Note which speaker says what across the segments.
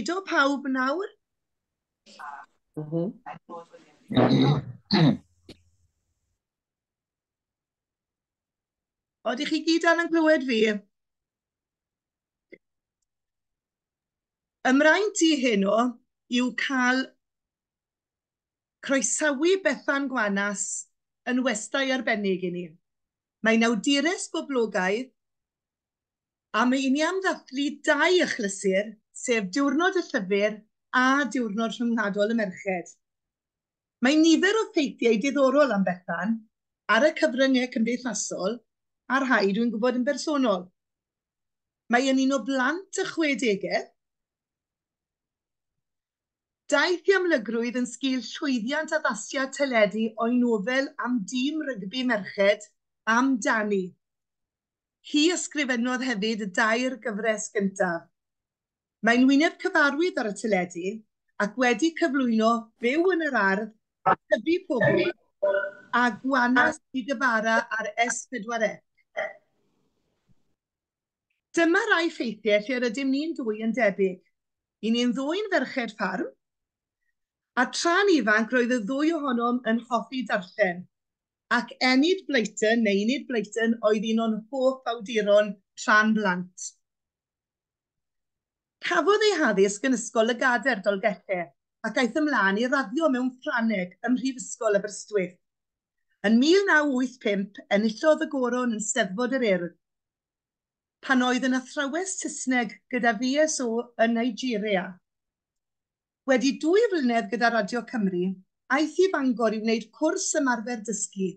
Speaker 1: mudo pawb nawr? Odych chi gyd dal yn clywed fi? Ymraint i heno yw cael croesawu Bethan Gwanas yn westai arbennig i ni. Mae'n awdures boblogaidd a mae i ni am ddathlu dau achlysur, sef Diwrnod y Llyfr a Diwrnod Rhyngwladol y Merched. Mae nifer o ffeithiau diddorol am Bethan ar y cyfryngau cymdeithasol a rhai dwi'n gwybod yn bersonol. Mae yn un o blant y chwedegau. Daeth i amlygrwydd yn sgil llwyddiant addasiad teledu o'i nofel am dîm rygbi merched, Amdani. Hi ysgrifennodd hefyd y dair gyfres gyntaf. Mae'n wyneb cyfarwydd ar y teledu ac wedi cyflwyno Byw yn yr Ardd, Tyfu Pobl a Gwanas Byd y Bara ar S4C. Dyma rai ffeithiau lle rydym ni'n dwy yn debyg. I ni'n ddwy'n ferched ffarm, a tra'n ifanc roedd y ddwy ohonom yn hoffi darllen, ac Enid Blyton, neu Enid Blyton, oedd un o'n hoff awduron tra'n blant. Cafodd ei haddysg yn Ysgol y Gader, Dolgellau, ac aeth ymlaen i raddio mewn Ffrangeg ym Mhrifysgol Aberystwyth. Yn 1985, enillodd y goron yn Steddfod yr Urdd, pan oedd yn athrawes Saesneg gyda VSO yn Nigeria. Wedi 2 flynedd gyda Radio Cymru, aeth i Fangor i wneud cwrs ymarfer dysgu,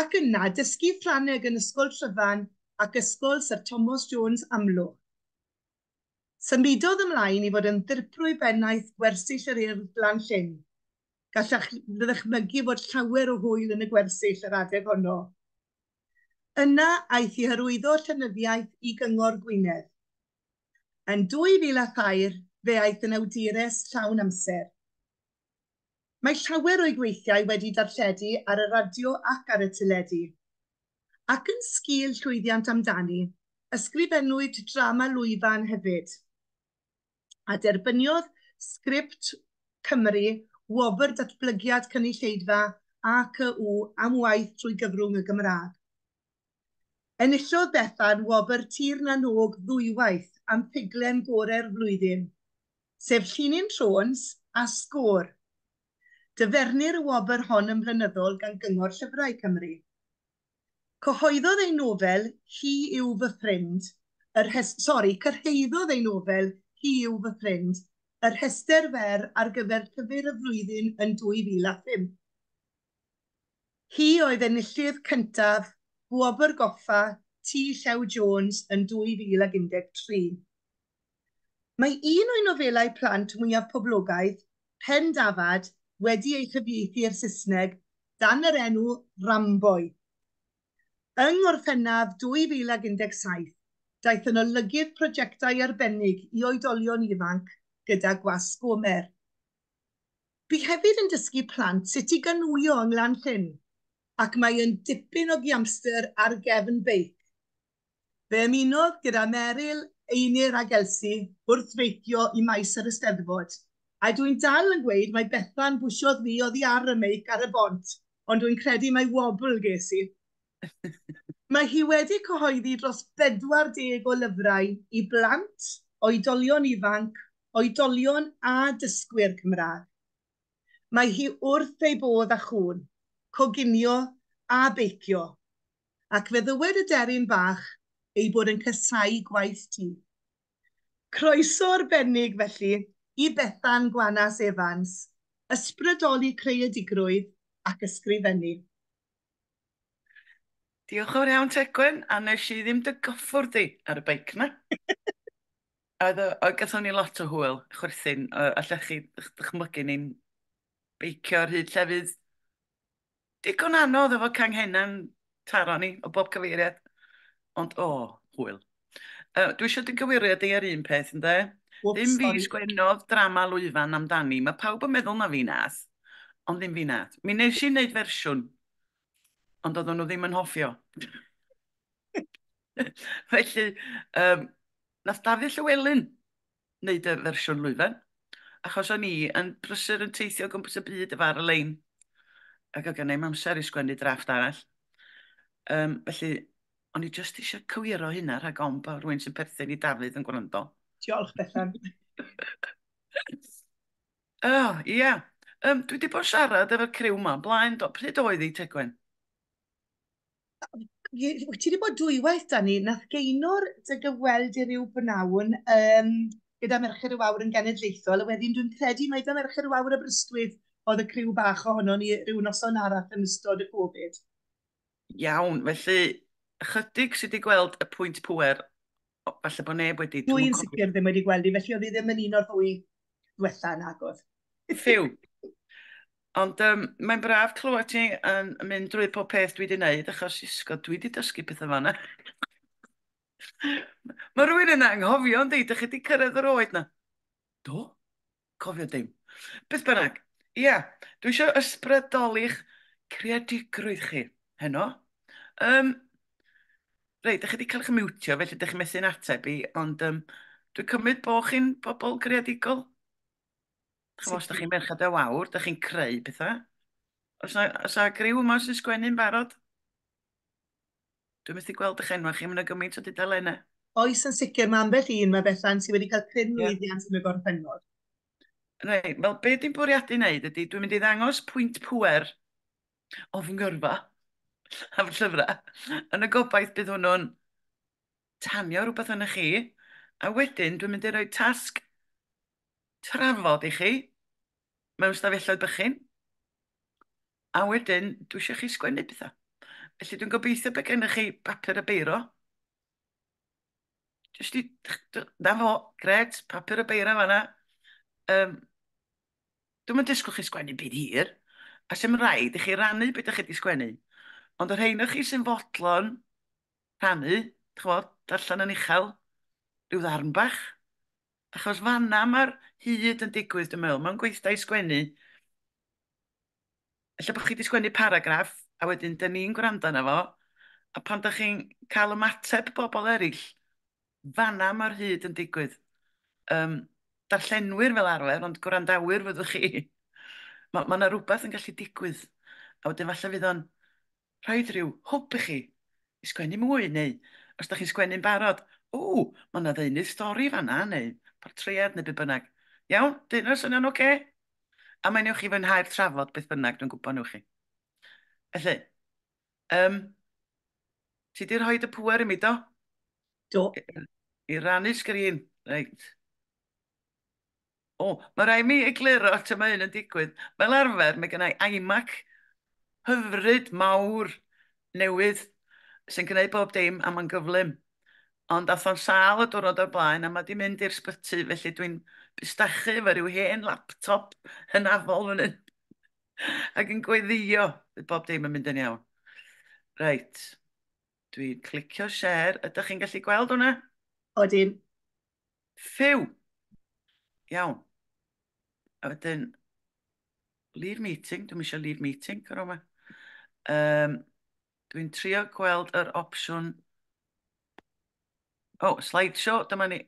Speaker 1: ac yna dysgu Ffrangeg yn Ysgol Tryfan ac Ysgol Sir Thomas Jones Amlwch. Symudodd ymlaen i fod yn ddirprwy bennaeth gwersyll yr Urdd Glan Llyn. Gallech ddychmygu fod llawer o hwyl yn y gwersyll yr adeg honno. Yna aeth i hyrwyddo llenyddiaeth i Gyngor Gwynedd. Yn 2003, fe aeth yn awdures llawn amser. Mae llawer o'i gweithiau wedi darlledu ar y radio ac ar y teledu. Ac yn sgil llwyddiant Amdani, ysgrifennwyd drama lwyfan hefyd. A derbyniodd Sgript Cymru wobr datblygiad cynulleidfa ACU am waith trwy gyfrwng y Gymraeg. Enillodd Bethan wobr Tir na n-Og ddwywaith am ffuglen gorau'r flwyddyn, sef Llinyn Trôns a Sgôr. Dyfernir y wobr hon yn flynyddol gan Gyngor Llyfrau Cymru. Cyhoeddodd ei nofel Hi yw fy ffrind, yr rhes- sori, cyrhaeddodd ei nofel Hi yw fy ffrind, y rhestr fer ar gyfer Llyfr y Flwyddyn yn 2005. Hi oedd enillydd cyntaf Gwobr Goffa T Llew Jones yn 2013. Mae un o'i nofelau plant mwyaf poblogaidd, Pen Dafad, wedi ei chyfieithu i'r Saesneg dan yr enw Ramboy. Yng Ngorffennaf 2017, daeth yn olygydd prosiectau arbennig i oedolion ifanc gyda Gwasg Gomer. Bu hefyd yn dysgu plant sut i ganŵio yng Nglan Llyn, ac mae yn dipyn o giamster ar gefn beic. Fe ymunodd gyda Meryl, Einir ac Elsi wrth feicio i maes yr Eisteddfod, a dwi'n dal yn gweud mai Bethan bwsiodd fi oddi ar y meic ar y bont, ond dwi'n credu mai wobl ges i. Mae hi wedi cyhoeddi dros 40 o lyfrau i blant, oedolion ifanc, oedolion a dysgwyr Cymraeg. Mae hi wrth ei bodd â chŵn, coginio a beicio, ac fe ddywed y deryn bach ei bod yn casáu gwaith tŷ. Croeso arbennig, felly, i Bethan Gwanas Evans, ysbrydoli creadigrwydd ac ysgrifennu.
Speaker 2: Diolch yn fawr iawn, Tegwen, a nes i ddim dy gyffwrdd di ar y beic 'na. Oedd o, oedd gathon ni lot o hwyl, chwerthin, allech chi ddychmygu ni'n beicio ar hyd llefydd digon anodd efo canghenna'n taro ni o bob cyfeiriad. Ond o, hwyl. Dwi eisiau dy gywiriad di ar un peth, ynde?
Speaker 1: Whoops,
Speaker 2: Ddim fi
Speaker 1: sorry.
Speaker 2: sgwennodd drama lwyfan amdani. Mae pawb yn meddwl na fi nath, ond ddim fi nath. Mi nes i wneud fersiwn, ond oedden nhw ddim yn hoffi o. Felly, nath Dafydd Llywelyn wneud y fersiwn lwyfan, achos o'n i yn brysur yn teithio o gwmpas y byd efo ar y lein, ac oedd gen i'm amser i sgwennu drafft arall. Felly, o'n i jyst eisiau cywiro hynna rhag ofn bod rhywun sy'n perthyn i Dafydd yn gwrando.
Speaker 1: Diolch, Bethan.
Speaker 2: O, ia. Dwi wedi bod siarad efo'r criw yma blaen, do. Pryd oedd hi, Tegwen?
Speaker 1: Wyt ti wedi bod dwywaith, Dani. Nath Geinor dy gyfweld i ryw bnawn gyda Merched y Wawr yn genedlaethol, a wedyn dwi'n credu mai da Merched y Wawr Aberystwyth oedd y criw bach ohono ni ryw noson arall yn ystod y Covid.
Speaker 2: Iawn, felly ychydig sydd wedi gweld y pwynt pŵer, falle bod neb wedi.
Speaker 1: Dwi'n sicr ddim wedi gweld i, felly oedd hi ddim yn un o'r ddwy diwetha nagodd.
Speaker 2: Ffiw. Ond mae'n braf clywed ti yn mynd drwy pob peth dwi wedi wneud, achos isgo, dwi wedi dysgu pethau fanna. Mae rhywun yn anghofio, yndi? Dych chi wedi cyrraedd yr oed na? Do? Cofio dim. Beth bynnag, ia, dwi eisiau ysbrydoli'ch creadigrwydd chi heno. Reit, dych chi wedi cael eich miwtio, felly dych chi'n methu'n ateb i, ond dwi'n cymryd bod chi'n bobl greadigol. Ch'mo, os dych chi'n Merched y Wawr, dych chi'n creu pethau. Oes na griw yma sy'n sgwennu'n barod? Dwi'n methu gweld eich enwau chi, mae yna gymaint o dudalennau.
Speaker 1: Oes, yn sicr, mae ambell un, mae Bethan sydd wedi cael cryn lwyddiant yn y gorffennol.
Speaker 2: Reit, wel, be dwi'n bwriadu wneud ydy, dwi'n mynd i ddangos pwynt pŵer o fy ngyrfa a fy llyfrau, yn y gobaith bydd hwnnw'n tanio rhywbeth yn chi, a wedyn dwi'n mynd i roi tasg trafod i chi mewn stafelloedd bychan, a wedyn dwi eisiau chi sgwennu pethau. Felly dwi'n gobeithio bod gennych chi bapur a beiro. Jyst i... Na fo, gret, papur a beiro fanna. Dwi'm yn disgwyl chi sgwennu byd hir, a sy'm rhaid i chi rannu beth ydych chi wedi sgwennu. Ond yr rhein o chi sy'n fodlon rhannu, ch'mod, darllen yn uchel, rhyw ddarn bach. Achos fanna mae'r hyd yn digwydd, dwi'n meddwl, mewn gweithdai sgwennu. Ella bod chi wedi sgwennu paragraff, a wedyn dyn ni'n gwrando arno fo, a pan dych chi'n cael ymateb bobl eraill, fanna mae'r hyd yn digwydd. Darllenwyr fel arfer, ond gwrandawyr fyddwch chi. Mae yna rhywbeth yn gallu digwydd, a wedyn falle fydd o'n rhaid rhyw hwb i chi i sgwennu mwy, neu os dych chi'n sgwennu'n barod, o, mae yna ddeunydd stori fanna, neu portread, neu be bynnag. Iawn, dyna'r syniad oce? A mae'n newch chi fwynhau'r trafod beth bynnag, dwi'n gwybod newch chi. Felly, ti di rhoi y pŵer i mi, do?
Speaker 1: Do.
Speaker 2: I rannu sgrin, reit. O, mae rhaid mi egluro at mae hyn yn digwydd. Fel arfer, mae gennau iMac hyfryd mawr newydd sy'n gwneud bob dim a mae'n gyflym. Ond ath o'n sâl y diwrnod o'r blaen a mae di mynd i'r sbyty, felly dwi'n bustachu efo rhyw hen laptop hynafol fan hyn. Ac yn gweddïo bydd bob dim yn mynd yn iawn. Reit, dwi'n clicio share. Ydych chi'n gallu gweld hwnna?
Speaker 1: Odyn.
Speaker 2: Ffiw! Iawn. A wedyn, leave meeting. Dwi'm eisiau leave meeting, caro yma. Dwi'n trio gweld yr opsiwn... O, oh, slideshow, dyma ni.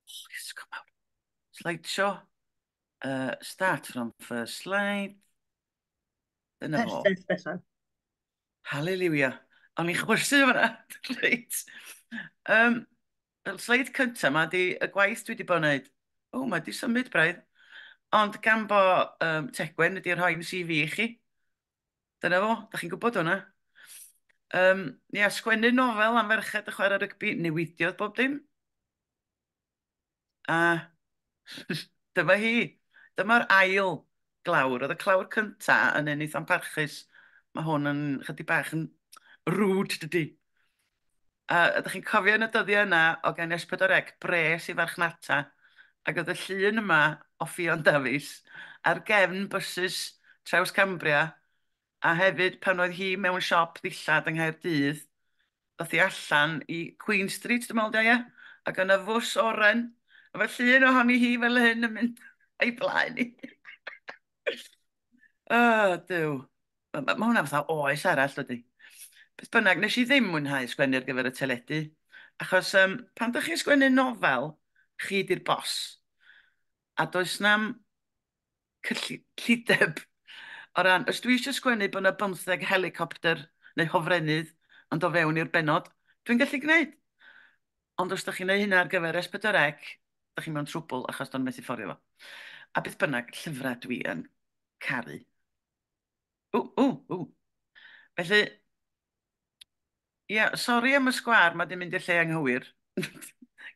Speaker 2: Oh, yes, come out. Slideshow. Start from first slide. Dyna fo.
Speaker 1: Perffaith, Bethan.
Speaker 2: Hallelujah. O'n i'n chwysu fan'na. Reit. Y sleid cyntaf yma di y gwaith dwi wedi bod yn neud. O, mae di symud braidd. Ond gan bo Tegwen wedi rhoi'n CV i chi. Dyna fo, da chi'n gwybod hwnna. Ia, sgwennu nofel am ferched y chwarae rygbi, newidiodd bob dim. A dyma hi. Dyma'r ail glawr. Oedd y clawr cynta yn un eitha parchus. Mae hwn yn chydig bach yn rude, dydy. A ydych chi'n cofio yn y dyddiau yna, o gen S4C bres i farchnata, ac oedd y llun yma o Ffion Dafis ar gefn bysus Traws Cambria, a hefyd pan oedd hi mewn siop ddillad yng Nghaerdydd, ddoth hi allan i Queen Street, dwi'n meddwl, ia, ac yna fws oren, a fe llun ohoni hi fel hyn yn mynd a'i blaen i. O, Duw. Mae hwnna fatha oes arall, dydy. Beth bynnag, nes i ddim mwynhau sgwennu ar gyfer y teledu, achos pan dych chi'n sgwennu nofel, Chi di'r boss. A does na'm cyllideb o ran, os dwi eisiau sgwennu bod yna 15 helicopter neu hofrennydd yn dod fewn i'r bennod, dwi'n gallu gwneud. Ond os da chi'n gwneud hynna ar gyfer S4C, da chi mewn trwbl achos do'n methu fforio fo. A beth bynnag, llyfrau dwi yn caru. Ww, ww, ww. Felly, ia, yeah, sori am y sgwâr, mae di mynd i'r lle anghywir.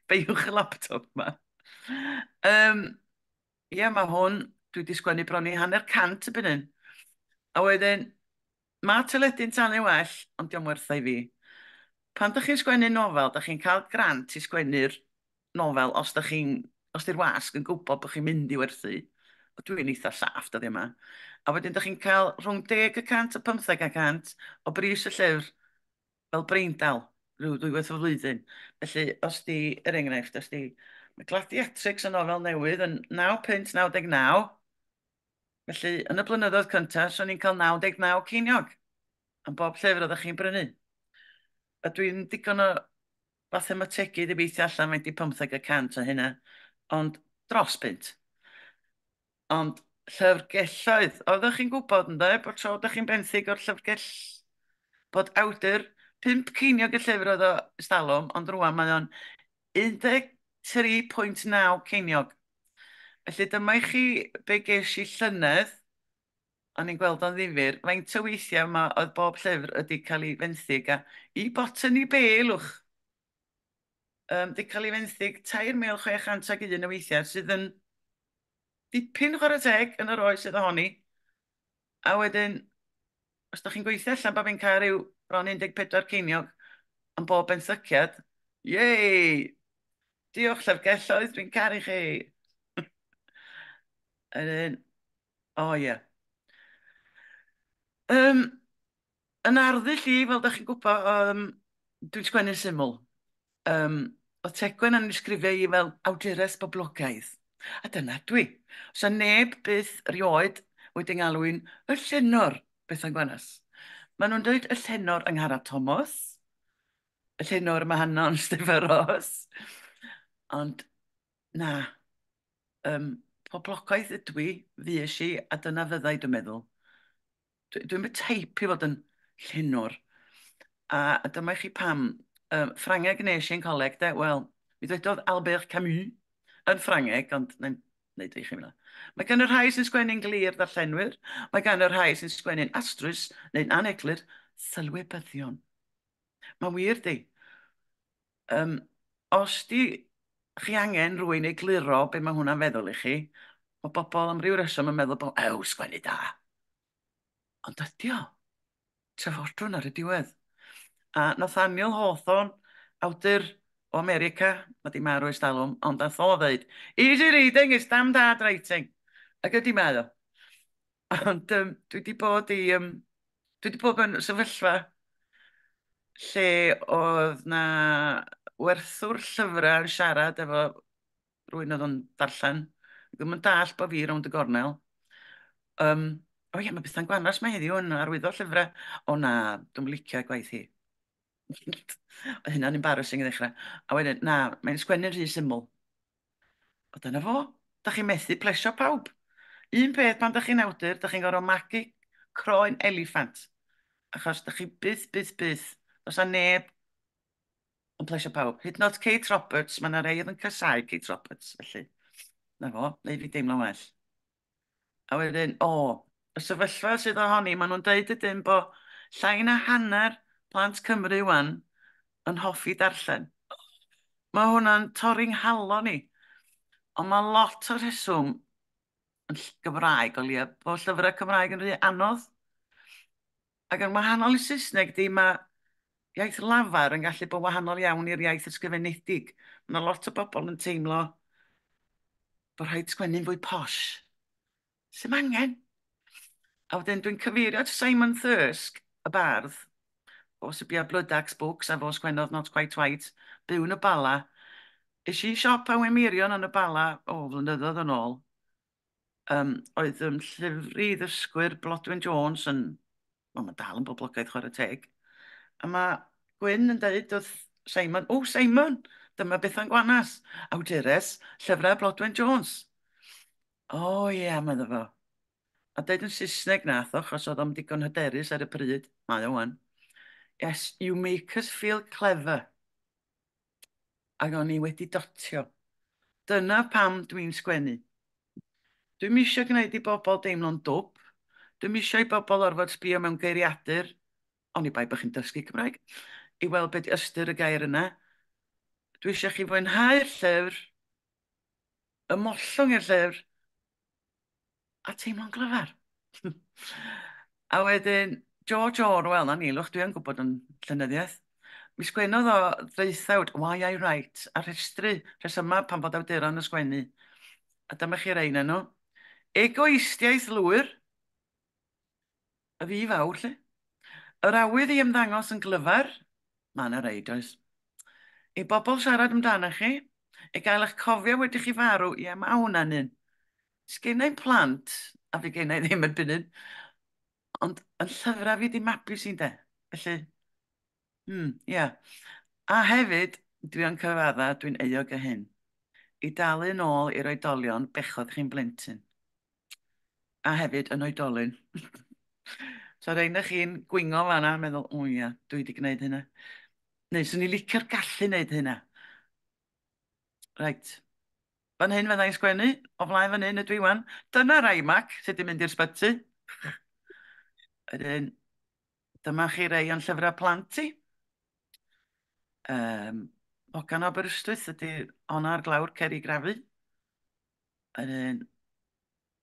Speaker 2: Beiwch y laptop ma. Ia, mae hwn, dwi wedi sgwennu bron i 50 y hyn. A wedyn, mae teledu'n talu well, ond dio'm werth o i fi. Pan dych chi'n sgwennu nofel, dych chi'n cael grant i sgwennu'r nofel os dych chi'n, os di'r wasg yn gwybod bod chi'n mynd i werthu. Dwi'n eitha saff dyddiau yma. A wedyn dych chi'n cael rhwng 10% a 15% o bris y llyfr fel breindal rhyw ddwywaith y flwyddyn. Felly, os di, er enghraifft, os di, mae Gladiatrix yn nofel newydd yn 9.99, felly yn y blynyddoedd cyntaf, so ni'n cael 99 ceiniog am bob llyfr oeddech chi'n brynu. A dwi'n digon o fathemategydd i weithio allan faint di 15% o hynna, ond dros bunt. Ond llyfrgelloedd, oeddech chi'n gwybod ynddo, bod tro ydych chi'n benthyg o'r llyfrgell, bod awdur 5 ceiniog y llyfr oedd o stalwm, ond rwan mae o'n 13.9 ceiniog. Felly dyma i chi be ges i llynedd, o'n i'n gweld o'n ddifyr, faint o weithiau yma oedd bob llyfr ydi cael ei fenthyg a i Botany Bay, lwch. Di cael ei fenthyg 3,601 o weithiau sydd yn dipyn chwarae teg yn yr oes sydd ohoni. A wedyn, os da chi'n gweithio allan bod fi'n cael rhyw bron 14 ceiniog am bob benthyciad, yay! Diolch llyfrgelloedd, dwi'n caru chi! Wedyn, o oh, ie. Yeah. Yn arddull i, fel da chi'n gwybod, dwi'n sgwennu syml. Oedd Tegwen yn ddisgrifio i fel awdures boblogaidd. A dyna dwi. Oes 'na neb byth erioed wedi ngalw i'n y llenor Bethan Gwanas. Maen nhw'n dweud y llenor Angharad Tomos, y llenor Mahanon Steffan Ros. Ond na, poblogaidd ydw i, fues i, a dyna fyddai dwi'n meddwl. Dwi'm y teip i fod yn llenor. A dyma i chi pam. Ffrangeg nes i yn coleg, de? Wel, mi ddwedodd Albert Camus yn Ffrangeg, ond na'n neud o i chi fyna. Mae gan y rhai sy'n sgwennu'n glir ddarllenwyr, mae gan y rhai sy'n sgwennu'n astrus neu'n aneglur sylwebyddion. Mae'n wir di. Os di chi angen rhywun egluro be mae hwnna'n feddwl i chi, mae bobl am ryw reswm yn meddwl bod, ew, sgwennu da. Ond ydy o. Trafodwn ar y diwedd. A Nathaniel Hawthorne, awdur o America, mae di marw ers talwm, ond nath o ddeud, "Easy reading is damned hard writing." Ac ydy mae o. Ond dwi wedi bod mewn sefyllfa lle oedd na werthwr llyfrau yn siarad efo rhywun oedd o'n darllen. Ddim yn dallt bod fi rownd y gornel. O ie, mae Bethan Gwanas mae heddiw yn arwyddo llyfrau. O na, dwi'n licio gwaith hi. Oedd hynna'n embarrassing i ddechrau. A wedyn, na, mae'n sgwennu'n rhy syml. O dyna fo, da chi'n methu plesio pawb. Un peth pan da chi'n awdur, da chi'n gorfod magu croen eliffant. Achos da chi byth, byth, byth, does 'na neb yn plesio pawb. Hyd yn oed Kate Roberts, mae yna rei oedd yn casáu Kate Roberts, felly. Na fo, neud fi deimlo'n well. A wedyn, o, y sefyllfa sydd ohoni, maen nhw'n deud ydyn bod llai na hanner plant Cymru wan yn hoffi darllen. Mae hwnna'n torri'n nghalon i. Ond mae lot o rheswm yn Gymraeg o leia bod llyfrau Cymraeg yn rhy anodd. Ac yn wahanol i Saesneg, di mae iaith lafar yn gallu bod wahanol iawn i'r iaith ysgrifenedig. Mae yna lot o bobl yn teimlo bod rhaid sgwennu'n fwy posh. Sy'm angen. A wedyn dwi'n cyfeirio at Simon Thirsk, y bardd, o sy'n bia Bloodaxe Books a fo sgwennodd Not Quite White, byw yn y Bala. Es i siop Awen Meirion yn y Bala, o, flynyddoedd yn ôl. Oedd llyfr i ddysgwyr Blodwen Jones yn, wel, mae dal yn boblogaidd chwarae teg. A mae Gwyn yn dweud wrth Simon, "O Simon, Dyma Bethan Gwanas, awdures llyfrau Blodwen Jones. O ie, medda fo. A deud yn Saesneg nath o, achos oedd o'm digon hyderus ar y pryd. Mae o wan. Yes, you make us feel clever. Ac o'n i wedi dotio. Dyna pam dwi'n sgwennu. Dwi'm eisiau gwneud i bobl deimlo'n dwp. Dwi'm eisiau i bobl orfod sbio mewn geiriadur, oni bai bod chi'n dysgu Cymraeg, i weld be di ystyr y gair yna. Dwi eisiau chi fwynhau'r llyfr, ymollwng i'r llyfr, a teimlo'n glyfar. A wedyn, George Orwell, na ni, lwch, dwi yn gwybod yn llenyddiaeth. Mi sgwennodd o ddraethawd Why I Write a rhestru rhesymau pam bod awduron yn sgwennu. A dyma chi rei nhw. Egoistiaeth lwyr, y fi fawr, lle. Yr awydd i ymddangos yn glyfar, mae yna rei, does. I bobl siarad amdano chi, i gael eich cofio wedi chi farw, ie, mae hwnna'n un. Sgennai'm plant, a fi gennai ddim erbyn hyn, ond yn llyfrau fi di mabis i'n de. Felly, ie. A hefyd, dwi yn cyfadda, dwi'n euog o hyn, i dalu nôl i'r oedolion bechod chi'n blentyn. A hefyd yn oedolyn. So rei na chi'n gwingo fan'na, meddwl, o ia, dwi wedi gwneud hynna. Neu, swn i licio'r gallu wneud hynna. Reit. Fan hyn fydda i'n sgwennu, o flaen fan hyn ydw i wan. Dyna rai Mac sydd wedi mynd i'r sbyty. Wedyn, dyma chi rei o'n llyfrau plant i. Um, Hogan o Aberystwyth ydy honna ar glawr Ceri Grafu. Wedyn,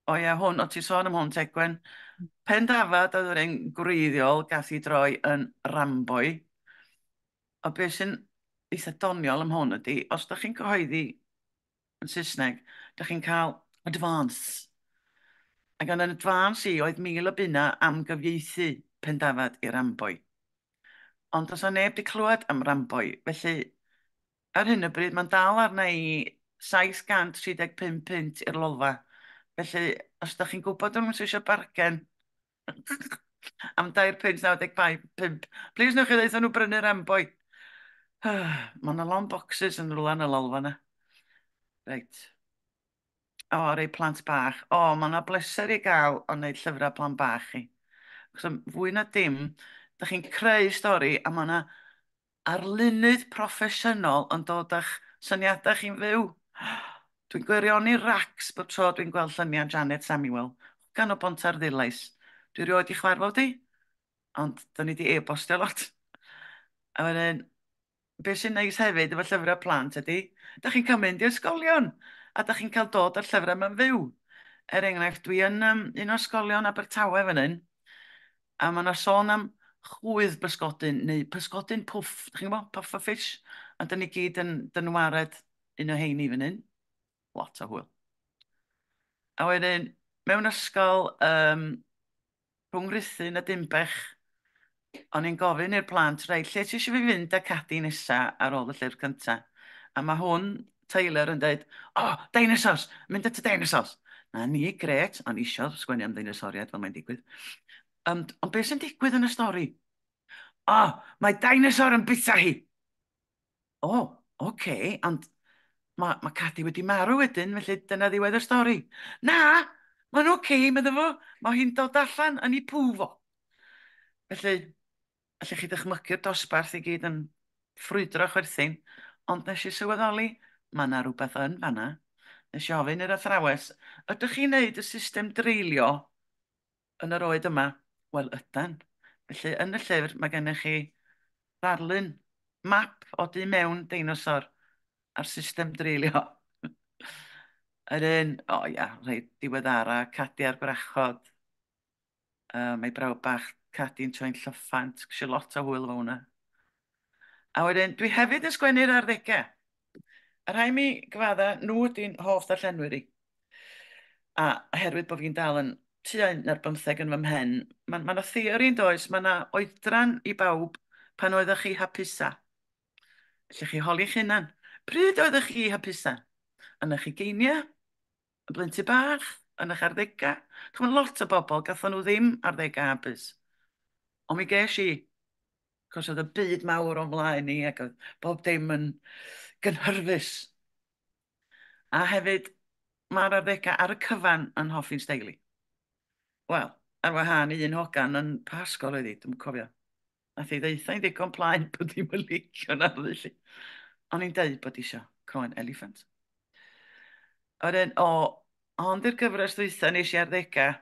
Speaker 2: o ia, hwn, o ti sôn am hwn, Tegwen. Pen dafad oedd yr un gwreiddiol gath i droi yn Ramboi. A beth sy'n eitha doniol am hwn ydy, os da chi'n cyhoeddi yn Saesneg, da chi'n cael advance. Ac yn advance i oedd 1,000 o bunna am gyfieithu Pendafad i Ramboi. Ond does 'na neb 'di clywed am Ramboi, felly ar hyn o bryd mae'n dal arna i 735 punt i'r Lolfa. Felly, os da chi'n gwybod rhywun sydd eisiau bargen am 3 punt 95, please newch chi ddeutha nhw brynu Ramboi. Mae yna long boxes yn rhywle yn y Lolfa yna. Reit. O, rei plant bach. O, mae yna bleser i gael o wneud llyfrau plant bach chi. Achos fwy na dim, da chi'n creu stori a mae yna arlunydd proffesiynol yn dod â'ch syniadau chi'n fyw. Dwi'n gwirioni racs bob tro dwi'n gweld lluniau Janet Samuel, gan o Bontarddulais. Dwi rioed i chwarfod hi, ond da ni wedi e-bostio lot. A wedyn, beth sy'n neis hefyd efo llyfrau plant ydy, da chi'n cael mynd i ysgolion, a da chi'n cael dod â'r llyfrau yma'n fyw. Er enghraifft, dwi yn un o ysgolion Abertawe fan hyn, a mae yna sôn am chwydd bysgodyn, neu pysgodyn pwff, da chi'n gwybod, puffer fish, a da ni gyd yn dynwared un o heini fan hyn. Lot o hwyl. A wedyn, mewn ysgol rhwng Rhuthun a Dinbech, o'n i'n gofyn i'r plant, reit, lle ti eisiau fi fynd â Cadi nesa ar ôl y llyfr cynta? A mae hwn, Taylor, yn dweud, oh, dinosaurs, mynd at y dinosaurs. Na ni, gret, o'n isio sgwennu am ddeinosoriaid fel mae'n digwydd. Ond beth sy'n digwydd yn y stori? O, oh, mae dinosaur yn bita hi. O, oh, oce, okay, ond mae Cadi wedi marw wedyn, felly dyna ddiwedd y stori. Na, mae'n oce, okay, medda fo. Mae hi'n dod allan yn ei pŵ fo. Felly, allech chi ddychmygu'r dosbarth i gyd yn ffrwydro chwerthin, ond nes i sylweddoli, mae yna rhywbeth yn fanna. Nes i ofyn i'r athrawes, ydych chi'n neud y system dreulio yn yr oed yma? Wel, ydan. Felly, yn y llyfr, mae gennych chi ddarlun, map o du mewn deinosor a'r system dreulio. Yr un, o ia, rhai diweddara, Cadi a'r Gwrachod. Mae brawd bach Cadi'n troi'n llyffant, ges i lot o hwyl efo hwnna. A wedyn, dwi hefyd yn sgwennu'r arddegau. A rhaid mi gyfadda, nhw ydy'n hoff ddarllenwyr i. A oherwydd bod fi'n dal yn tua 11 yn fy mhen, mae ma 'na theori yn does, mae yna oedran i bawb pan oeddech chi hapusa. Felly chi holi'ch hunan, pryd oeddech chi hapusa? Yn eich ugeiniau? Yn blentyn bach? Yn eich arddegau? Ch'mod, lot o bobl, gathon nhw ddim arddegau hapus. Ond mi ges i. Cos oedd y byd mawr o'n mlaen i ac oedd bob dim yn gynhyrfus. A hefyd, mae'r arddegau ar y cyfan yn hoffi'n steili. Wel, ar wahân i un hogan yn pa ysgol oedd hi, dwi'm yn cofio. Nath hi ddeutha i'n ddigon plaen bod hi'm yn licio'n arddull i. O'n i'n deud bod isio croen eliffant. A wedyn, o, hon 'di'r gyfres ddwytha nes i arddegau.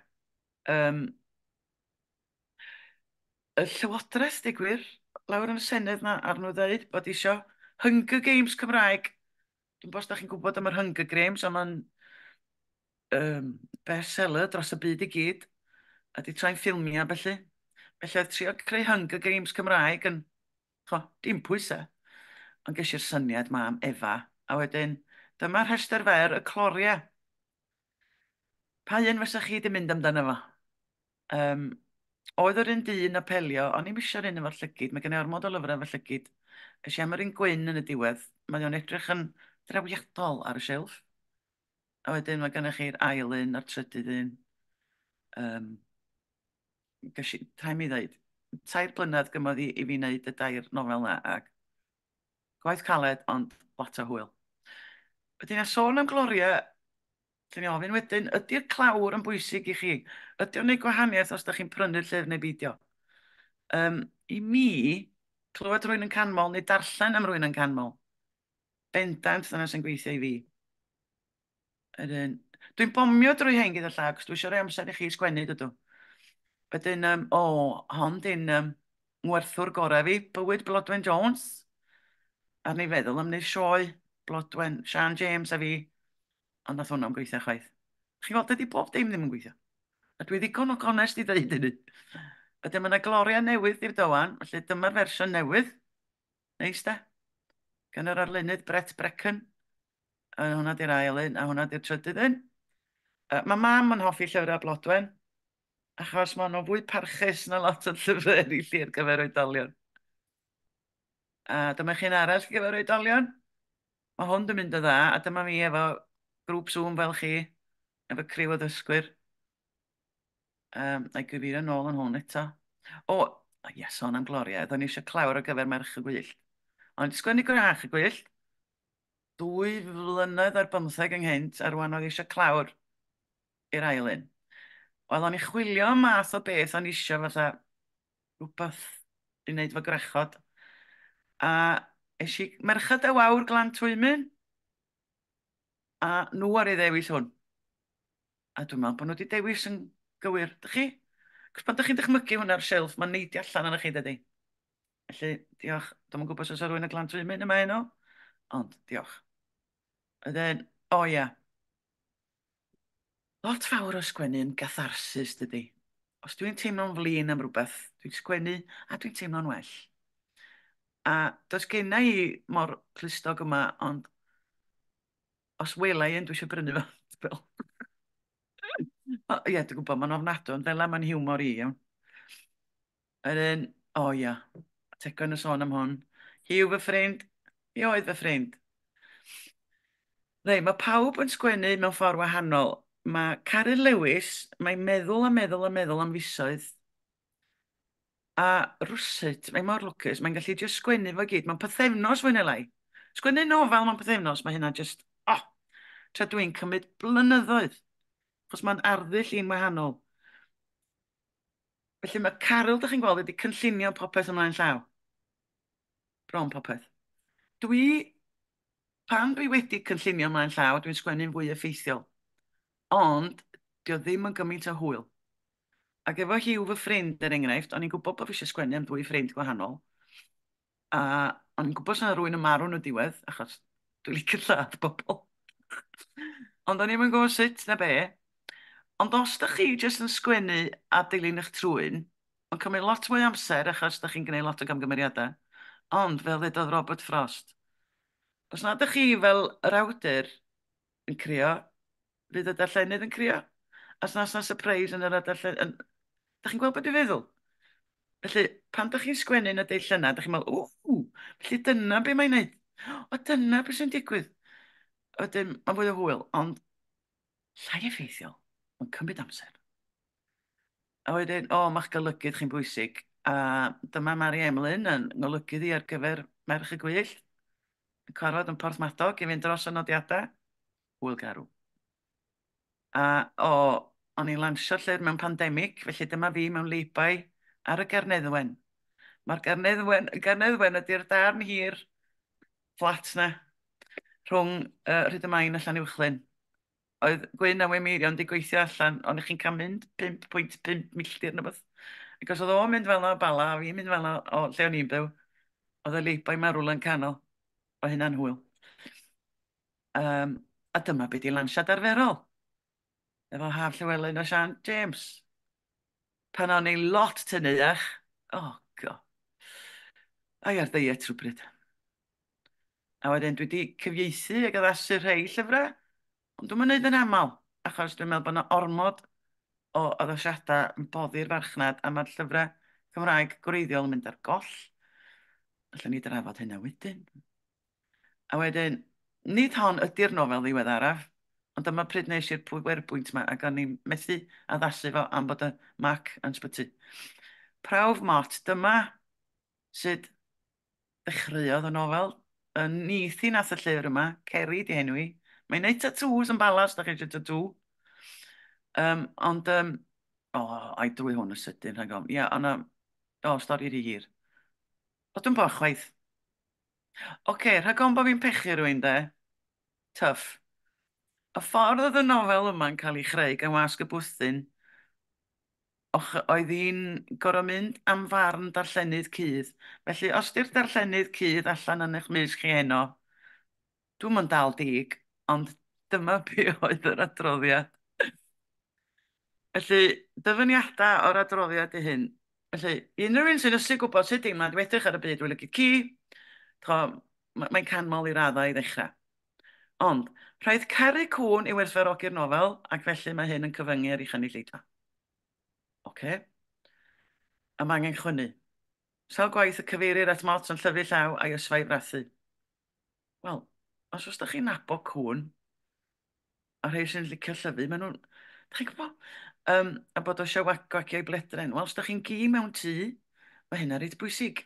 Speaker 2: Y Llywodraeth, deud gwir, lawr yn y Senedd 'na, ar nhw ddeud bod isio Hunger Games Cymraeg. Dwi'n gwybod os da chi'n gwybod am yr Hunger Games, ond mae'n bestseller dros y byd i gyd, a 'di troi'n ffilmiau felly. Felly oedd trio creu Hunger Games Cymraeg yn, ch'mo, dim pwysau. Ond ges i'r syniad 'ma am Efa, a wedyn dyma rhestr fer y cloriau. Pa un fysa chi 'di mynd amdano fo? Um, oedd yr un dyn apelio, o'n i'm eisiau'r un efo'r llygid, mae gen i ormod o lyfrau efo llygid. Es i am yr un gwyn yn y diwedd, mae o'n edrych yn drawiadol ar y silff. A wedyn mae gennych chi'r ail un a'r trydydd un. Um, ges i, rhaid mi ddeud, 3 blynedd gymodd i fi wneud y dair nofel na, ac gwaith caled, ond lot o hwyl. Wedyn, a sôn am Gloria, lle ni ofyn wedyn, ydy'r clawr yn bwysig i chi? Ydy o'n gwneud gwahaniaeth os ydych chi'n prynu'r llyfr neu beidio? I mi, clywed rhywun yn canmol neu darllen am rhywun yn canmol, bendant dyna sy'n gweithio i fi. Wedyn, dwi'n bomio drwy hein gyda llaw, cos dwi eisiau rhoi amser i chi sgwennu, dydw. Wedyn, o, hon di'n ngwerthwr gorau fi, Bywyd Blodwen Jones. A ni feddwl am wneud sioe Blodwen, Sian James a fi, ond nath hwnna'n gweithio chwaith. Chi'n gweld, dydy bob dim ddim yn gweithio. A dwi ddigon o gonest i ddeud hynny. Wedyn mae yna gloria newydd i'r dywan, felly dyma'r fersiwn newydd. Neis de? Gan yr arlunydd Brett Brecken. A hwnna di'r ail un, a hwnna di'r trydydd un. Mae mam yn hoffi llyfrau Blodwen, achos maen nhw'n fwy parchus na lot o'r llyfrau eraill ar gyfer oedolion. A dyma chi'n arall ar gyfer oedolion. Mae hwn 'di mynd yn dda, a dyma fi efo grŵp Zoom fel chi, efo criw o ddysgwyr. Na i gyfeirio nôl yn hwn eto. O, ie, sôn am Gloria, oedden ni eisiau clawr ar gyfer Merch y Gwyllt. Ond sgwennu Gwrach y Gwyllt, 2 flynedd ar bymtheg ynghynt, a rwan oedd eisiau clawr i'r ail un. Wel, o'n i chwilio am math o beth o'n i eisiau fatha rhywbeth i wneud efo gwrachod. A es i Merched y Wawr Glan Twymyn, a nhw ar ei ddewis hwn. A dwi'n meddwl bod nhw wedi dewis yn gywir. Dych chi? Cos pan dych chi'n dychmygu hwn ar silff, mae'n neidio allan arnoch chi, dydy. Felly, diolch. Dwi'm yn gwybod os oes rhywun y Glan Twymyn yma heno, ond diolch. Wedyn, o ia. Lot fawr o sgwennu yn gatharsis, dydy. Os dwi'n teimlo'n flin am rhywbeth, dwi'n sgwennu a dwi'n teimlo'n well. A does genna i mor clustog yma, ond os wela i un, dwi eisiau brynu fo. Ie, dwi'n gwybod, mae'n ofnadwy, ond fel mae'n hiwmor i, iawn. Wedyn, o ia, Tegwen yn sôn am hwn. Hi yw fy ffrind, hi oedd fy ffrind. Rei, mae pawb yn sgwennu mewn ffordd wahanol. Mae Caryl Lewis, mae'n meddwl a meddwl a meddwl am fisoedd. A rwsut, mae mor lwcus, mae'n gallu just sgwennu fo gyd mewn pythefnos fwy neu lai. Sgwennu nofel mewn pythefnos, mae hynna just, oh, tra dwi'n cymryd blynyddoedd. Achos mae'n arddull i'n wahanol. Felly mae Caryl, dych chi'n gweld, wedi cynllunio popeth ymlaen llaw. Bron popeth. Dwi, pan dwi wedi cynllunio ymlaen llaw, dwi'n sgwennu'n fwy effeithiol. Ond, dio ddim yn gymaint o hwyl. Ac efo Huw fy ffrind, er enghraifft, o'n i'n gwybod bod fi eisiau sgwennu am ddwy ffrind gwahanol. A o'n i'n gwybod sy'n rhywun yn marw yn y diwedd, achos dwi'n licio lladd bobl. Ond o'n i'm yn gwybod sut na be. Ond os da chi jyst yn sgwennu a dilyn eich trwyn, mae'n cymryd lot mwy o amser achos da chi'n gwneud lot o gamgymeriadau. Ond fel ddudodd Robert Frost, os nad ydych chi fel yr awdur yn crio, fydd y darllenydd yn crio. A os na surprise yn yr darllen... Yn... Da chi'n gweld beth dwi'n feddwl? Felly, pan da chi'n sgwennu yn y dull yna, da chi'n meddwl, ww, felly dyna be mae'n neud. O, dyna beth sy'n digwydd. Wedyn, mae'n fwy o hwyl, ond llai effeithiol. Mae'n cymryd amser. A wedyn, o, mae'ch golygydd chi'n bwysig. A dyma Mari Emlyn yn ngolygydd i ar gyfer Merch y Gwyllt, yn cyfarfod yn Porthmadog i fynd dros y nodiadau. Hwyl garw. A o, o'n i'n lansio llyfr mewn pandemig, felly dyma fi mewn lay-by ar y Garneddwen. Mae'r Garneddwen, y Garneddwen ydy'r darn hir fflat na rhwng Rhyd-y-main a Llanuwchllyn. Oedd Gwyn a Wyn Meirion wedi gweithio allan, ond chi'n cael mynd 5.5 milltir neu beth. Ac os oedd o'n mynd fel 'na o Bala, a fi'n mynd fel 'na o lle o'n i'n byw, oedd y lay-by marwl yn canol. O hynna'n hwyl. A dyma be di lansiad arferol. Efo Haf Llywelyn a Sian James. Pan o'n i lot teneuach, oh god. Ai ar ddiet rhywbryd. A wedyn dwi wedi cyfieithu ac addasu rhai llyfrau, ond dwi'm yn neud yn aml, achos dwi'n meddwl bod yna ormod o addasiadau yn boddi'r farchnad a mae'r llyfrau Cymraeg gwreiddiol yn mynd ar goll. Allwn ni drafod hynna wedyn. A wedyn, nid hon ydy'r nofel ddiweddaraf, ond dyma pryd nes i'r pwerbwynt yma ac o'n i'n methu addasu fo am bod y Mac yn sbyty. Prawf Mot, dyma sut ddechreuodd y nofel. Y nith i nath y llyfr yma, Ceri di enw i. Mae'n neud tattoos yn Bala os da chi eisiau tattoo. Ond, o, ai drwy hwn y sydyn rhag ofn. Ia, ond, o, stori rhy hir. O, dwi'n bo chwaith. Oce, rhag ofn bod fi'n pechu rhywun de. Tough. Y ffordd oedd y nofel yma'n cael ei chreu gan Wasg y Bwthyn, och, oedd hi'n gorfod mynd am farn darllenydd cudd. Felly, os di'r darllenydd cudd allan yn eich mysg chi heno, dwi'm yn dal dig, ond dyma be oedd yr adroddiad. Felly, dyfyniadau o'r adroddiad i hyn. Felly, i unrhyw un sy'n ysu gwybod sut deimlad i edrych ar y byd drwy lygid ci, mae'n canmol i raddau i ddechrau. Ond, rhaid caru cŵn i werthfawrogi'r nofel, ac felly mae hyn yn cyfyngu ar ei chynulleidfa. Oce. A mae angen chwynnu. Sawl gwaith y cyfeirir at Mot yn llyfu llaw a'i ysfa i frathu? Wel, os oes da chi'n nabod cŵn, a rhai sy'n licio llyfu, maen nhw'n... Da chi'n gwybod? A bod o eisiau gwagio ei bledren. Wel, os da chi'n gi mewn tŷ, mae hynna reit bwysig.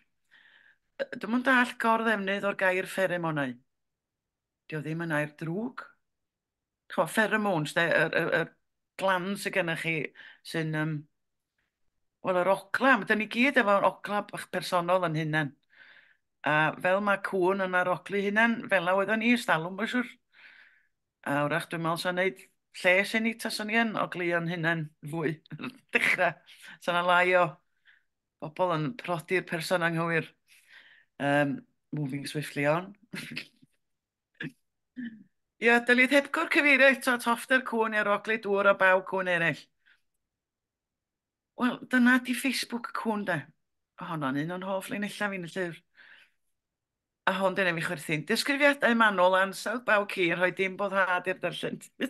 Speaker 2: Dwi'm yn dallt gor-ddefnydd o'r gair fferomonau. Dio ddim yn air drwg. Ch'mo, pheromones, de, yr gland sydd gennych chi sy'n, wel, yr ogla. Ma' 'dan ni gyd efo'r ogla bach personol yn hunan. A fel mae cŵn yn aroglu hunan, fel 'na oedden ni ers talwm, mae'n siŵr. A wrach dwi'n meddwl sa'n neud lles i ni taswn ni yn ogleuo'n hunan fwy dechrau. Sa 'na lai o bobl yn prodi'r person anghywir. Moving swiftly on. Ia, dylid hepgor cyfeirio eto at hoffter cŵn i aroglu dŵr a baw cŵn eraill. Wel, dyna di Facebook cŵn de. O, honno'n un o'n hoff linellau fi'n y llyfr. A hwn dyna fi chwerthin. Disgrifiadau manwl ansawdd baw ci yn rhoi dim boddhad i'r darllenydd.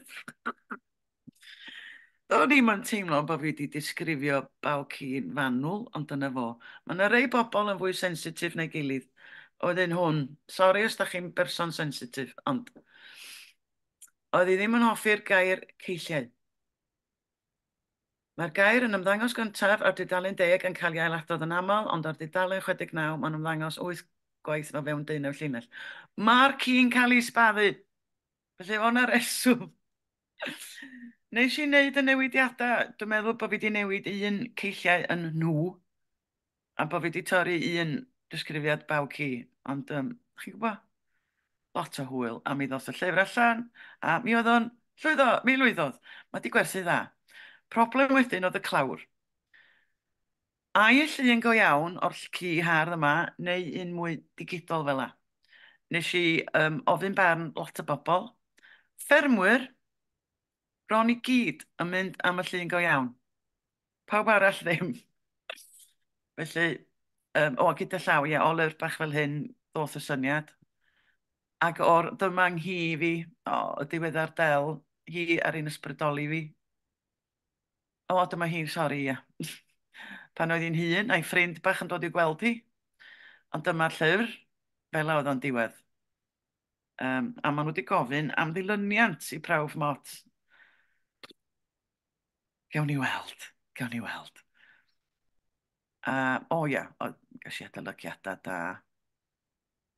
Speaker 2: Do'n i'm yn teimlo bod fi wedi disgrifio baw ci'n fanwl, ond dyna fo. Mae yna rei bobl yn fwy sensitif na'i gilydd. Oedd un hwn, sori os da chi'n berson sensitif, ond oedd hi ddim yn hoffi'r gair ceilliau. Mae'r gair yn ymddangos gyntaf ar dudalen 10 yn cael ei ailadrodd yn aml, ond ar dudalen 69 mae'n ymddangos 8 gwaith o fewn 19 llinell. Mae'r ci'n cael ei sbaddu. Felly o'na reswm. Nes i wneud y newidiadau, dwi'n meddwl bod fi wedi newid un ceilliau yn nhw, a bod fi wedi torri un disgrifiad baw ci, ond chi'n gwybod, lot o hwyl, a mi ddoth y llyfr allan, a mi oedd o'n llwyddo, mi lwyddodd. Mae di gwerthu dda. Problem wedyn oedd y clawr. Ai y llun go iawn o'r ci hardd yma, neu un mwy digidol fel 'a? Nes i ofyn barn lot o bobl. Ffermwyr, bron i gyd yn mynd am y llun go iawn. Pawb arall ddim. Felly, o, gyda llaw, ie, o lyfr bach fel hyn, ddoth y syniad. Ac o'r dyma nghi fi, o, y diweddar Del, hi ar un ysbrydoli fi. O, dyma hi, sori, ie. Pan oedd hi'n hŷn, a'i ffrind bach yn dod i'w gweld hi. Ond dyma'r llyfr, fel oedd o'n diwedd. A maen nhw wedi gofyn am ddilyniant i Prawf Mot. Gawn ni weld, gawn ni weld. A, o ia, o, ges i adolygiadau da.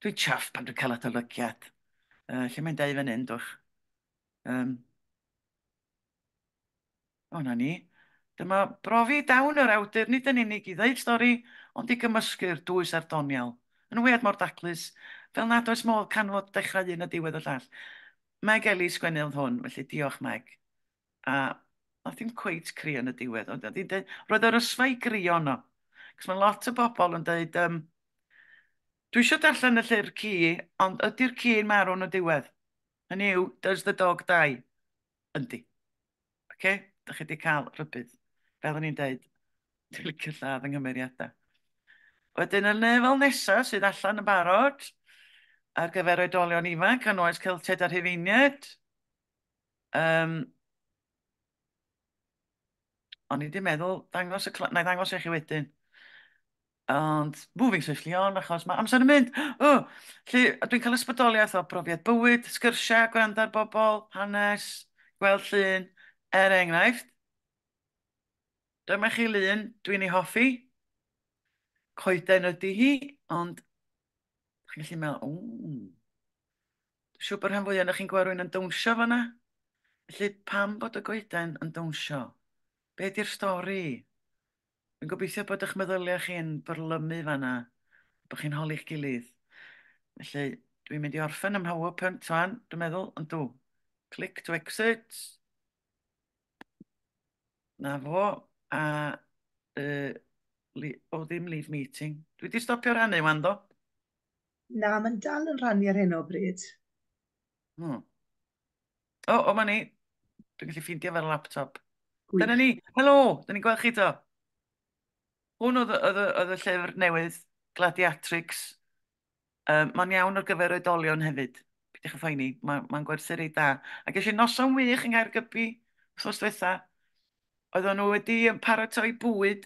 Speaker 2: Dwi'n chuffed pan dwi'n cael adolygiad. Lle mae'n deud fan hyn, dwch? O, na ni. Dyma brofi dawn yr awdur nid yn unig i ddeud stori, ond i gymysgu'r dwys a'r doniol. Yn wead mor daclus, fel nad oes modd canfod dechrau un a diwedd y llall. Meg Ellis sgwennodd hwn, felly diolch, Meg. A nath hi'm cweit crio yn y diwedd, ond oedd hi'n deud, roedd yr ysfa i grio yno. Cos mae lot o bobl yn deud, "Dwi eisiau darllen y llyfr ci, ond ydy'r ci'n marw yn y diwedd?" Hynny yw, does the dog die? Yndi. Oce? Dach chi wedi cael rhybudd. Fel o'n i'n deud, dwi'n licio lladd yng nghymeriadau. Wedyn y lefel nesaf sydd allan yn barod ar gyfer oedolion ifanc yn oes Celtiaid a Rhufeiniaid. O'n i wedi meddwl dangos y... Na i ddangos i chi wedyn. Ond moving swiftly on, achos mae amser yn mynd. Oh, lle, dwi'n cael ysbrydoliaeth o brofiad bywyd, sgyrsiau, gwrando ar bobl, hanes, gweld llun, er enghraifft. Dyma chi lun dwi'n ei hoffi. Coeden ydy hi, ond chi'n gallu meddwl, "O, dwi'n siŵr bod rhan fwyaf ohonoch chi'n gweld rhywun yn dawnsio fanna." Felly, pam bod y goeden yn dawnsio? Be di'r stori? Dwi'n gobeithio bod eich meddyliau chi'n byrlymu fanna, bod chi'n holi'ch gilydd. Felly, dwi'n mynd i orffen ym PowerPoint wan, dwi'n meddwl, ond dw. Click to exit. Na fo, a o, ddim leave meeting. Dwi wedi stopio rannu wan, do?
Speaker 1: Na, mae'n dal yn rhannu ar hyn o bryd.
Speaker 2: O, ma ni. Dwi'n gallu ffeindio fel laptop. Dyna ni. Helo, dyn ni'n gweld chi to. Hwn oedd y llyfr newydd, Gladiatrix. Mae'n iawn ar gyfer oedolion hefyd. Peidiwch â phoeni, mae'n gwerthu reit da. A ges i noson wych yng Nghaergybi wythnos diwetha. Oedden nhw wedi paratoi bwyd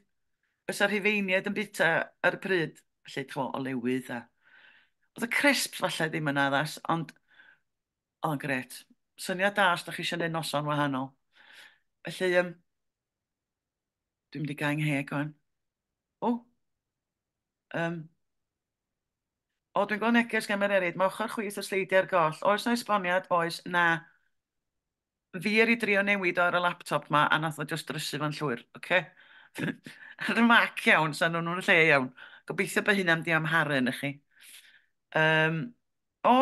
Speaker 2: fysa'r Rhufeiniaid yn bwyta ar y pryd. Felly, ch'mo, olewydd a... Oedd y crisps falle ddim yn addas, ond oedd o'n grêt. Syniad da os da chi eisiau gwneud noson wahanol. Felly, dwi'n mynd i gau 'ngheg wan. O! O, dwi'n gweld neges gan Mererid. Mae ochr chwith y sleidiau ar goll. Oes na esboniad? Oes. Na. Fi er i drio newid o ar y laptop ma a nath o just drysu fo'n llwyr. Oce? Ar y Mac iawn, sa'n nhw'n lle iawn. Gobeithio bod hynna'n di amharu yn chi. O,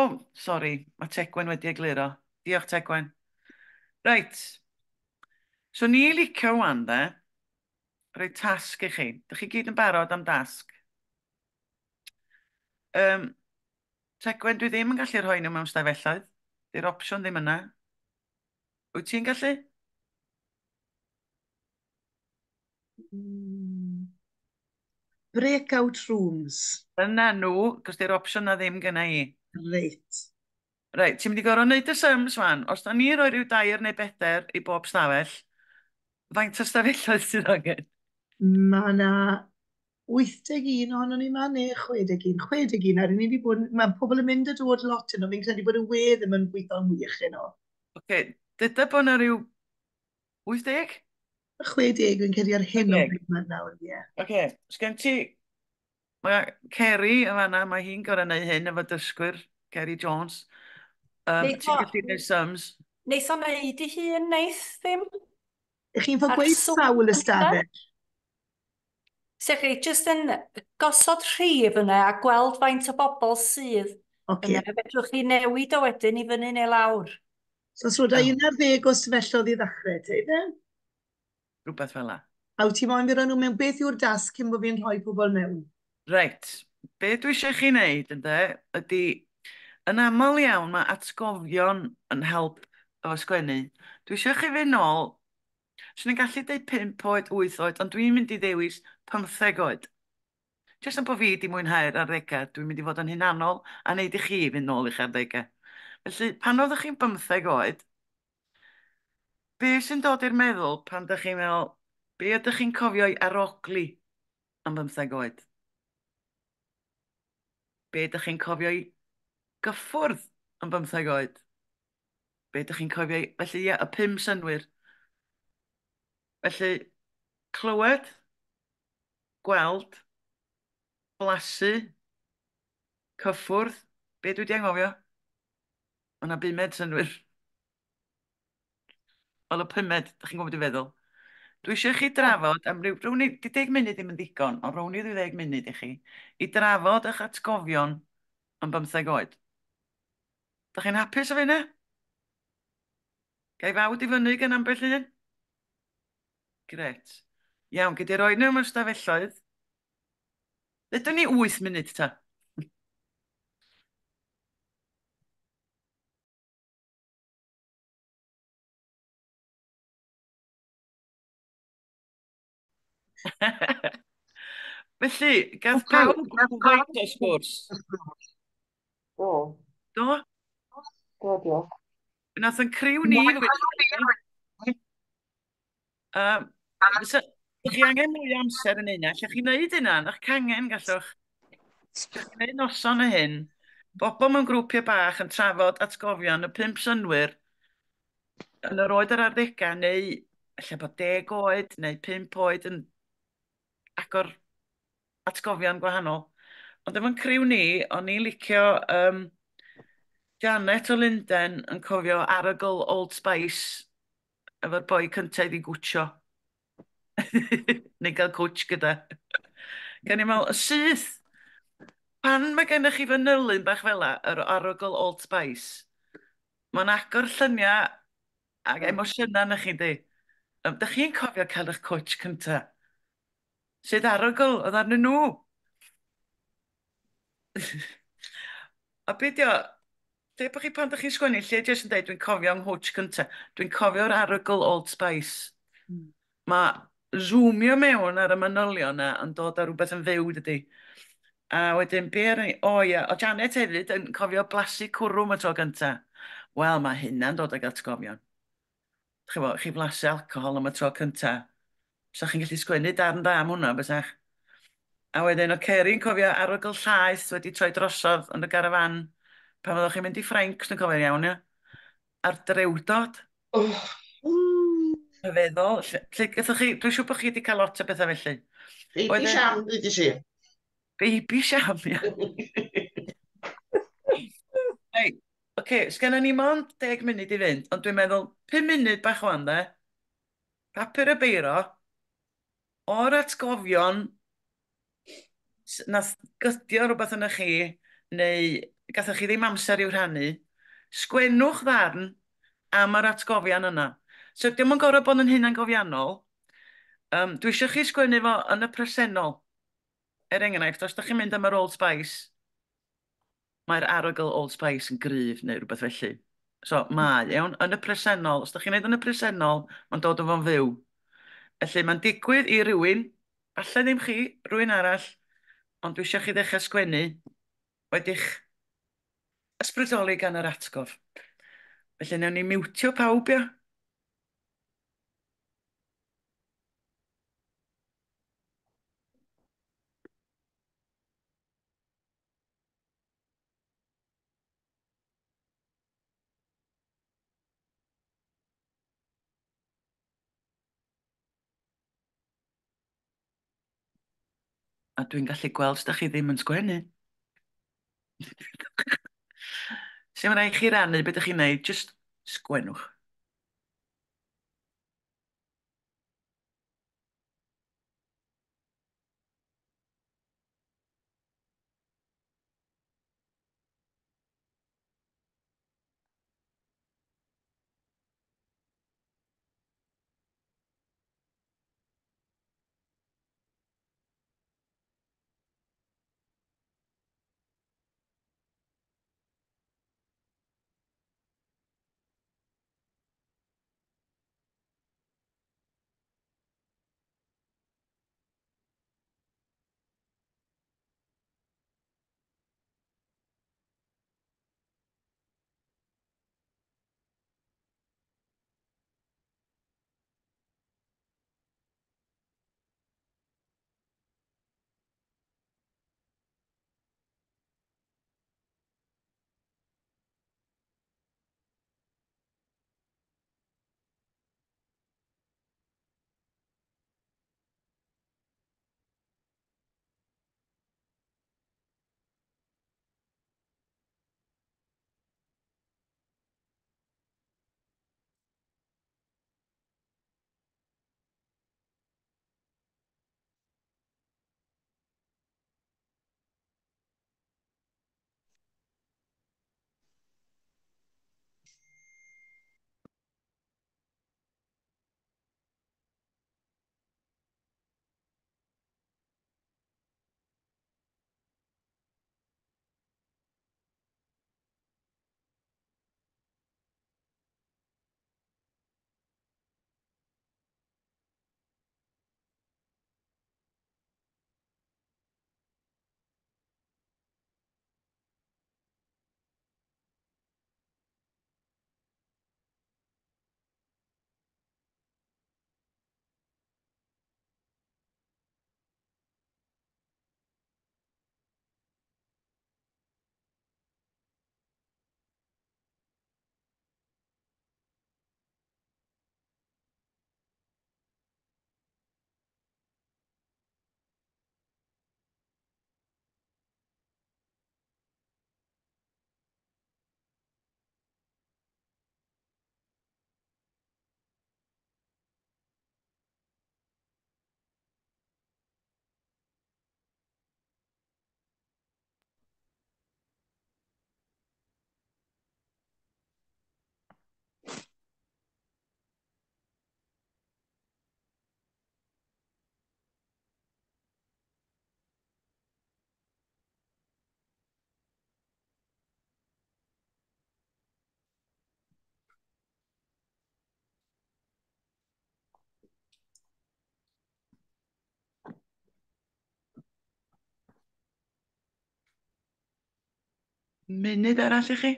Speaker 2: sori, mae Tegwen wedi egluro. Diolch, Tegwen. Reit. So ni licio wan, de, rhoi tasg i chi. Dych chi gyd yn barod am dasg? Tegwen, dwi ddim yn gallu rhoi nhw mewn stafelloedd. Di'r opsiwn ddim yna. Wyt ti'n gallu?
Speaker 1: Breakout rooms.
Speaker 2: Dyna nhw, cos di'r opsiwn na ddim gyna i.
Speaker 1: Reit.
Speaker 2: Reit, ti'n mynd i gorfod wneud y sums wan. Os da ni roi rhyw dair neu bedair i bob stafell, faint o stafelloedd sydd angen?
Speaker 1: Mae yna 81 ohonon ni yma, neu 61. 61, ar ni wedi bod, mae pobl yn mynd a dod lot yno. Fi'n credu bod y we ddim yn gweithio'n wych yno.
Speaker 2: Oce, okay. Dyda bod yna rhyw 80?
Speaker 1: 60 fi'n credu ar hyn o bryd mae nawr, ie.
Speaker 2: Oce, okay. Sgen ti... Mae Kerry yn fanna, mae hi'n gorau neud hyn efo dysgwyr, Kerry Jones. Ti'n gallu gwneud sums?
Speaker 3: Neith o wneud i hun, neith ddim?
Speaker 1: Ych chi'n fod gweud sawl ystafell?
Speaker 3: Se chi jyst yn gosod rhif yna a gweld faint o bobl sydd yna, fedrwch chi newid o wedyn i fyny neu lawr.
Speaker 1: So os roedd 11 o stafelloedd i ddechrau, te, ife?
Speaker 2: Rhywbeth fel 'na.
Speaker 1: A wyt ti moyn fi roi nhw mewn, beth yw'r dasg cyn bod fi'n rhoi pobl mewn?
Speaker 2: Reit, be dwi eisiau chi wneud, ynde, ydy, yn aml iawn mae atgofion yn help efo sgwennu. Dwi eisiau chi fynd nôl, swn i'n gallu deud 5 oed, 8 oed, ond dwi'n mynd i ddewis 15 oed. Jyst am bod fi wedi mwynhau'r arddegau, dwi'n mynd i fod yn hunanol a wneud i chi fynd nôl i'ch arddegau. Felly, pan oeddech chi'n 15 oed, be sy'n dod i'r meddwl pan ydych chi'n meddwl, be ydych chi'n cofio i arogli am 15 oed? Be ydych chi'n cofio i gyffwrdd am 15 oed? Be ydych chi'n cofio i... Felly, ie, y pum synnwyr. Felly, clywed, Gweld, blasu, cyffwrdd, be dwi 'di anghofio? Ma' 'na bumed synnwyr. Wel, y pumed, dach chi'n gwybod be dwi'n feddwl. Dwi eisiau chi drafod am ryw, rown ni, 'di 10 munud ddim yn ddigon, ond rown ni ryw ddeg munud i chi, i drafod eich atgofion am bymtheg oed. Dach chi'n hapus efo hynna? Ga i fawd i fyny gan ambell un? Grêt. Iawn, gei di roi nhw mewn stafelloedd. Ddedwn ni 8 munud ta. Felly, gath pawb rhywfaint o sgwrs?
Speaker 4: Do.
Speaker 2: Do?
Speaker 4: Do, diolch.
Speaker 2: Nath yn criw ni fwynhau. Fysa, chi angen mwy o amser yn hynna, allech chi wneud hynna, yn eich cangen gallwch. Allech chi wneud noson o hyn, bobl mewn grwpiau bach yn trafod atgofion y pump synnwyr yn yr oed yr arddegau, neu ella bod 10 oed neu 5 oed yn agor atgofion gwahanol. Ond efo'n criw ni, o'n i'n licio Janet o Lunden yn cofio arogl Old Spice efo'r boi cyntaf iddi gwtsio. Neu gael cwtsh gyda. Gan i'n meddwl, y syth, pan mae gennych chi fanylyn bach fel 'na, yr arogl Old Spice, mae'n agor lluniau ac emosiynau yna chi, yndi? Dach chi'n cofio cael eich cwtsh cynta? Sut arogl oedd arnyn nhw? A be 'di o, lle bod chi pan dach chi'n sgwennu, lle jyst yn deud dwi'n cofio 'nghwtsh cynta, dwi'n cofio'r arogl Old Spice. Mae zoomio mewn ar y manylion 'na yn dod â rhywbeth yn fyw, dydy? A wedyn be ar o ia, o Janet hefyd yn cofio blasu cwrw am y tro gynta. Wel, mae hynna'n dod ag atgofion. Chimod, chi flasu alcohol am y tro cynta. Sa chi'n gallu sgwennu darn da am hwnna, bysach? A wedyn o Ceri'n cofio arogl llaeth wedi troi drosodd yn y garafan pan fyddwch chi'n mynd i Ffrainc, os dwi'n cofio'n iawn, ia? A'r drewdod.
Speaker 4: Oh.
Speaker 2: Rhyfeddol. Lle, lle gathoch chi, dwi'n siŵr bod chi wedi cael lot o bethau felly.
Speaker 4: Baby
Speaker 2: Wedyn,
Speaker 4: sham, dweud i.
Speaker 2: Baby sham, ia. Reit, oce, sgenna ni mond 10 munud i fynd, ond dwi'n meddwl 5 munud bach wan, de. Papur y beiro, o'r atgofion nath gydio rhywbeth yna chi, neu gathoch chi ddim amser i'w rhannu, sgwennwch ddarn am yr atgofion yna. So, dim yn gorfod bod yn hunangofiannol. Dwi eisiau chi sgwennu fo yn y presennol. Er enghraifft, os ydych chi'n mynd am yr Old Spice, mae'r arogl Old Spice yn gryf neu rhywbeth felly. So, mae, iawn, yn y presennol, os ydych chi'n neud yn y presennol, mae'n dod o fo'n fyw. Felly, mae'n digwydd i rywun, falle ddim chi, rhywun arall, ond dwi eisiau chi ddechrau sgwennu wedi'ch ysbrydoli gan yr atgof. Felly, newn ni miwtio pawb, ia? A dwi'n gallu gweld os da chi ddim yn sgwennu. Sy'n rhaid chi rannu beth ydych chi'n neud, jyst sgwennwch. Munud arall i chi.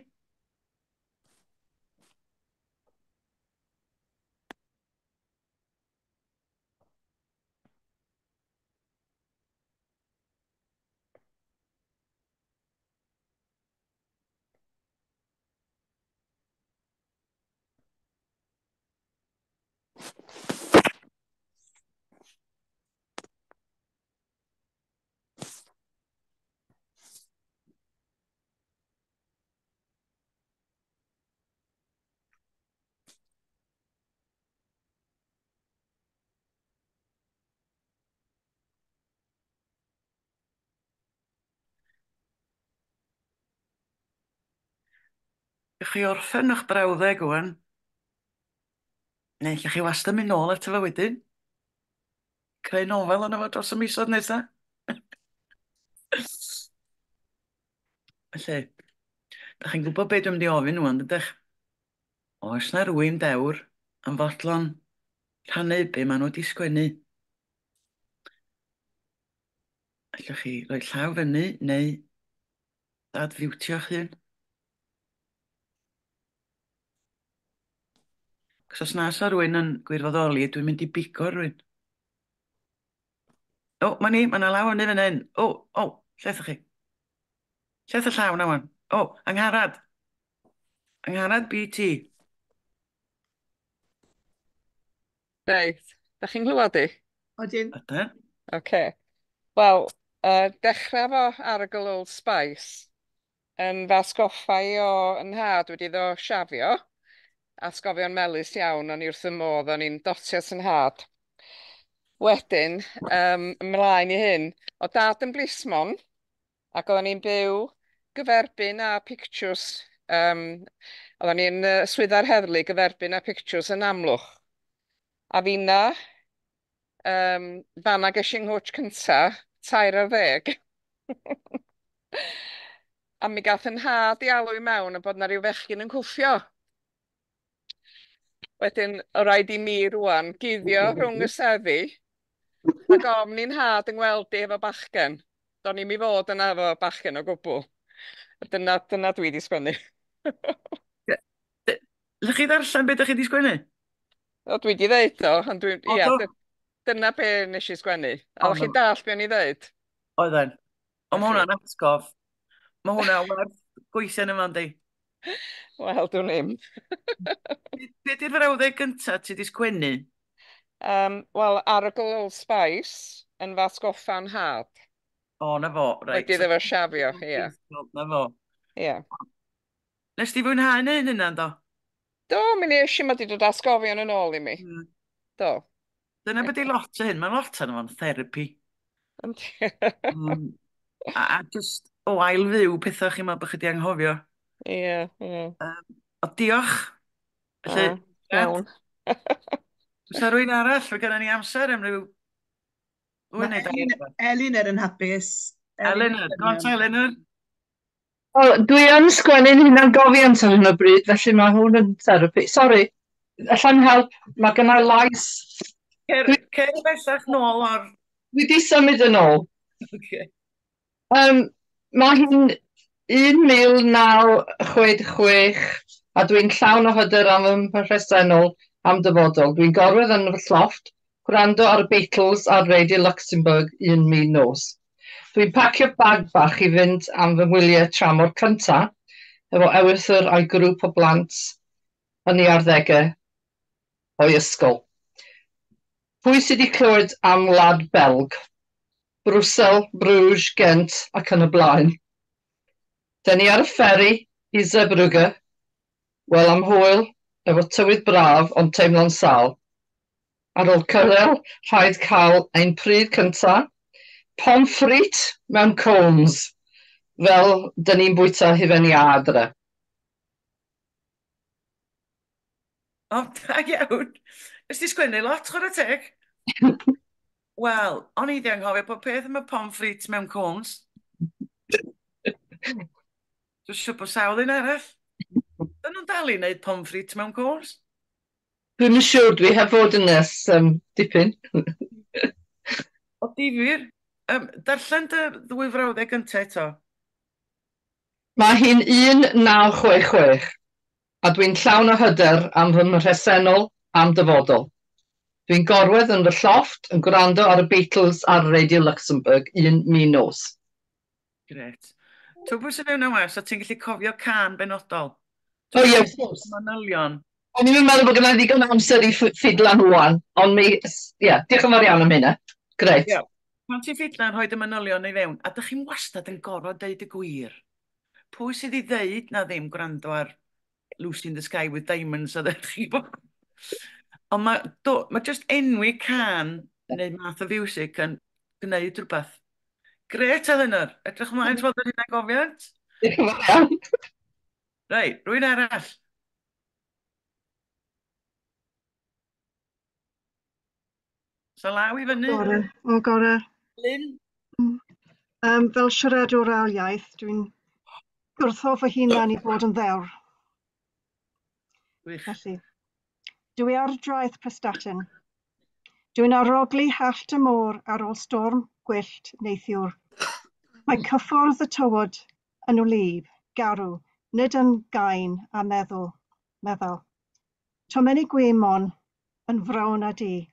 Speaker 2: Gewch chi orffen eich brawddeg ŵan. Neu allwch chi wastad mynd nôl ato fo wedyn. Creu nofel ono fo dros y misoedd nesa. Felly, da chi'n gwybod beth dwi'n mynd i ofyn ŵan, dydych? Oes na rywun dewr yn fodlon rhannu be maen nhw wedi sgwennu? Allwch chi roi llaw fyny neu dadfiwtio'ch hun? Cos os na sa rhywun yn gwirfoddoli, dwi'n mynd i bigo rhywun. O, ma ni, ma' 'na law fyny fan hyn. O, o, lle aethoch chi? Lle aeth y llaw 'na wan? O, Angharad. Angharad BT.
Speaker 5: Reit, da chi'n nghlywed i?
Speaker 1: Odyn.
Speaker 2: Ydyn.
Speaker 5: Oce. Wel, dechrau fo Arogl Old Spice yn fy atgoffa i o 'y nhad wedi iddo siafio, atgofion melys iawn, o'n i wrth fy modd, o'n i'n dotio at 'y nhad. Wedyn, ymlaen i hyn, oedd dad yn blismon, ac oedden ni'n byw gyferbyn â pictiwrs, oedden ni'n swyddfa'r heddlu gyferbyn â pictiwrs yn Amlwch. A finna, fan'na ges i 'nghwtsh cynta, 13. A mi gath 'y nhad ei alw i mewn am bod 'na ryw fechgyn yn cwffio. Wedyn, o raid i mi rŵan guddio rhwng y seddi, rhag ofn i'n nhad yng ngweld i efo bachgen. Do'n i'm i fod yna efo bachgen o gwbl. Dyna, dyna dwi 'di sgwennu.
Speaker 2: Ydych chi ddarllen beth ydych chi wedi sgwennu?
Speaker 5: O, dwi 'di ddeud o, ond dwi,
Speaker 2: O,
Speaker 5: ia,
Speaker 2: do?
Speaker 5: dyna be nes i sgwennu. A o'ch chi'n dallt be o'n i ddeud?
Speaker 2: Oedden. Ond mae hwnna'n atgof. Mae hwnna werth gweithio yn yma, yndi?
Speaker 5: Wel, dwn i'm.
Speaker 2: Be di'r frawddeg gyntaf ti wedi sgwennu?
Speaker 5: Wel, Arogl Old Spice yn fy atgoffa'n nhad.
Speaker 2: O, na fo, reit.
Speaker 5: Wedi iddo fo siafio, ia.
Speaker 2: Na fo.
Speaker 5: Ia.
Speaker 2: Nes ti fwynhau neud hynna, do?
Speaker 5: Do, mi nes i, mae 'di dod â atgofion yn ôl i mi. Do.
Speaker 2: Dyna beth di lot o hyn, mae lot ohono fo'n therapi.
Speaker 5: Yndi.
Speaker 2: A just o ail-fyw pethau chi'n meddwl bod chi 'di anghofio.
Speaker 5: Ie, ie.
Speaker 2: O, diolch. Felly,
Speaker 5: A, iawn.
Speaker 2: Oes 'na rywun arall? Mae gennym ni amser am ryw ddwy neu dair.
Speaker 1: Elinor yn hapus.
Speaker 2: Elinor, go on te, Elinor.
Speaker 4: Wel, dwi yn sgwennu'n hunangofiant ar hyn o bryd, felly mae hwn yn therapi. Sori, allai'm help, mae gynna i lais.
Speaker 2: Cer, cer bellach nôl o'r...
Speaker 4: Dwi 'di symud yn ôl.
Speaker 2: Okay.
Speaker 4: Mae hi'n 1966 a dwi'n llawn o hyder am fy mhresennol am dyfodol. Dwi'n gorwedd yn fy llofft, gwrando ar y Beatles ar Radio Luxembourg un min nos. Dwi'n pacio bag bach i fynd am fy ngwyliau tramor cynta, efo ewythr a'i grŵp o blant yn ei arddegau o'i ysgol. Pwy sydd wedi clywed am Wlad Belg? Brwsel, Bruges, Ghent ac yn y blaen. Dyn ni ar y fferi i Zeebrugge, wel am hwyl, efo tywydd braf ond teimlo'n sâl. Ar ôl cyrraedd, rhaid cael ein pryd cynta, pommes frites mewn cones, fel dyn ni'n bwyta hufen iâ adre.
Speaker 2: O, da iawn. Nes ti sgwennu lot, chwarae teg. Wel, o'n i 'di anghofio pob peth am y pommes frites mewn cones. Dwi'n siŵr bod sawl un arall. Dyn nhw'n dal i wneud pommes frites mewn cones?
Speaker 4: Dwi'm yn siŵr, dwi heb fod yn ers dipyn.
Speaker 2: O, difyr. Darllen dy ddwy frawddeg gyntaf eto.
Speaker 4: Mae hi'n 1966, a dwi'n llawn o hyder am fy mhresennol a'm dyfodol. Dwi'n gorwedd yn fy llofft yn gwrando ar y Beatles ar Radio Luxembourg un min nos.
Speaker 2: Grêt. Twbw sy'n fewn yma, so ti'n gallu cofio cân benodol?
Speaker 4: O ie, wrth gwrs.
Speaker 2: Manylion.
Speaker 4: O'n i'n meddwl bod gynna i ddigon o amser i ffidlan rŵan, ond mi, ie, diolch yn fawr iawn am hynna. Grêt.
Speaker 2: Ie. Pan ti'n ffidlan, rhoi y manylion i fewn, a dych chi'n wastad yn gorfod deud y gwir. Pwy sydd i ddeud na ddim gwrando ar Lucy in the Sky with Diamonds a ddech chi bod? Ond mae, do, mae just enwi cân neu math o fiwsig yn gwneud rhywbeth. Grêt, Eleanor. Edrych ymlaen at weld yr hunangofiant.
Speaker 4: Diolch yn fawr iawn.
Speaker 2: Reit, rhywun arall. So law i fyny.
Speaker 6: Gore, o gore.
Speaker 2: Lynn?
Speaker 6: Fel siaradwr ail iaith, dwi'n gwrtho fy hunan i fod yn ddewr.
Speaker 2: Gwych.
Speaker 6: Felly, dwi ar draeth Prestatyn. Dwi'n arogli hallt y môr ar ôl storm gwyllt neithiwr. Mae cyffordd y tywod yn wlyb, garw, nid yn gain a meddal. Tomenni gwymon yn frown a du.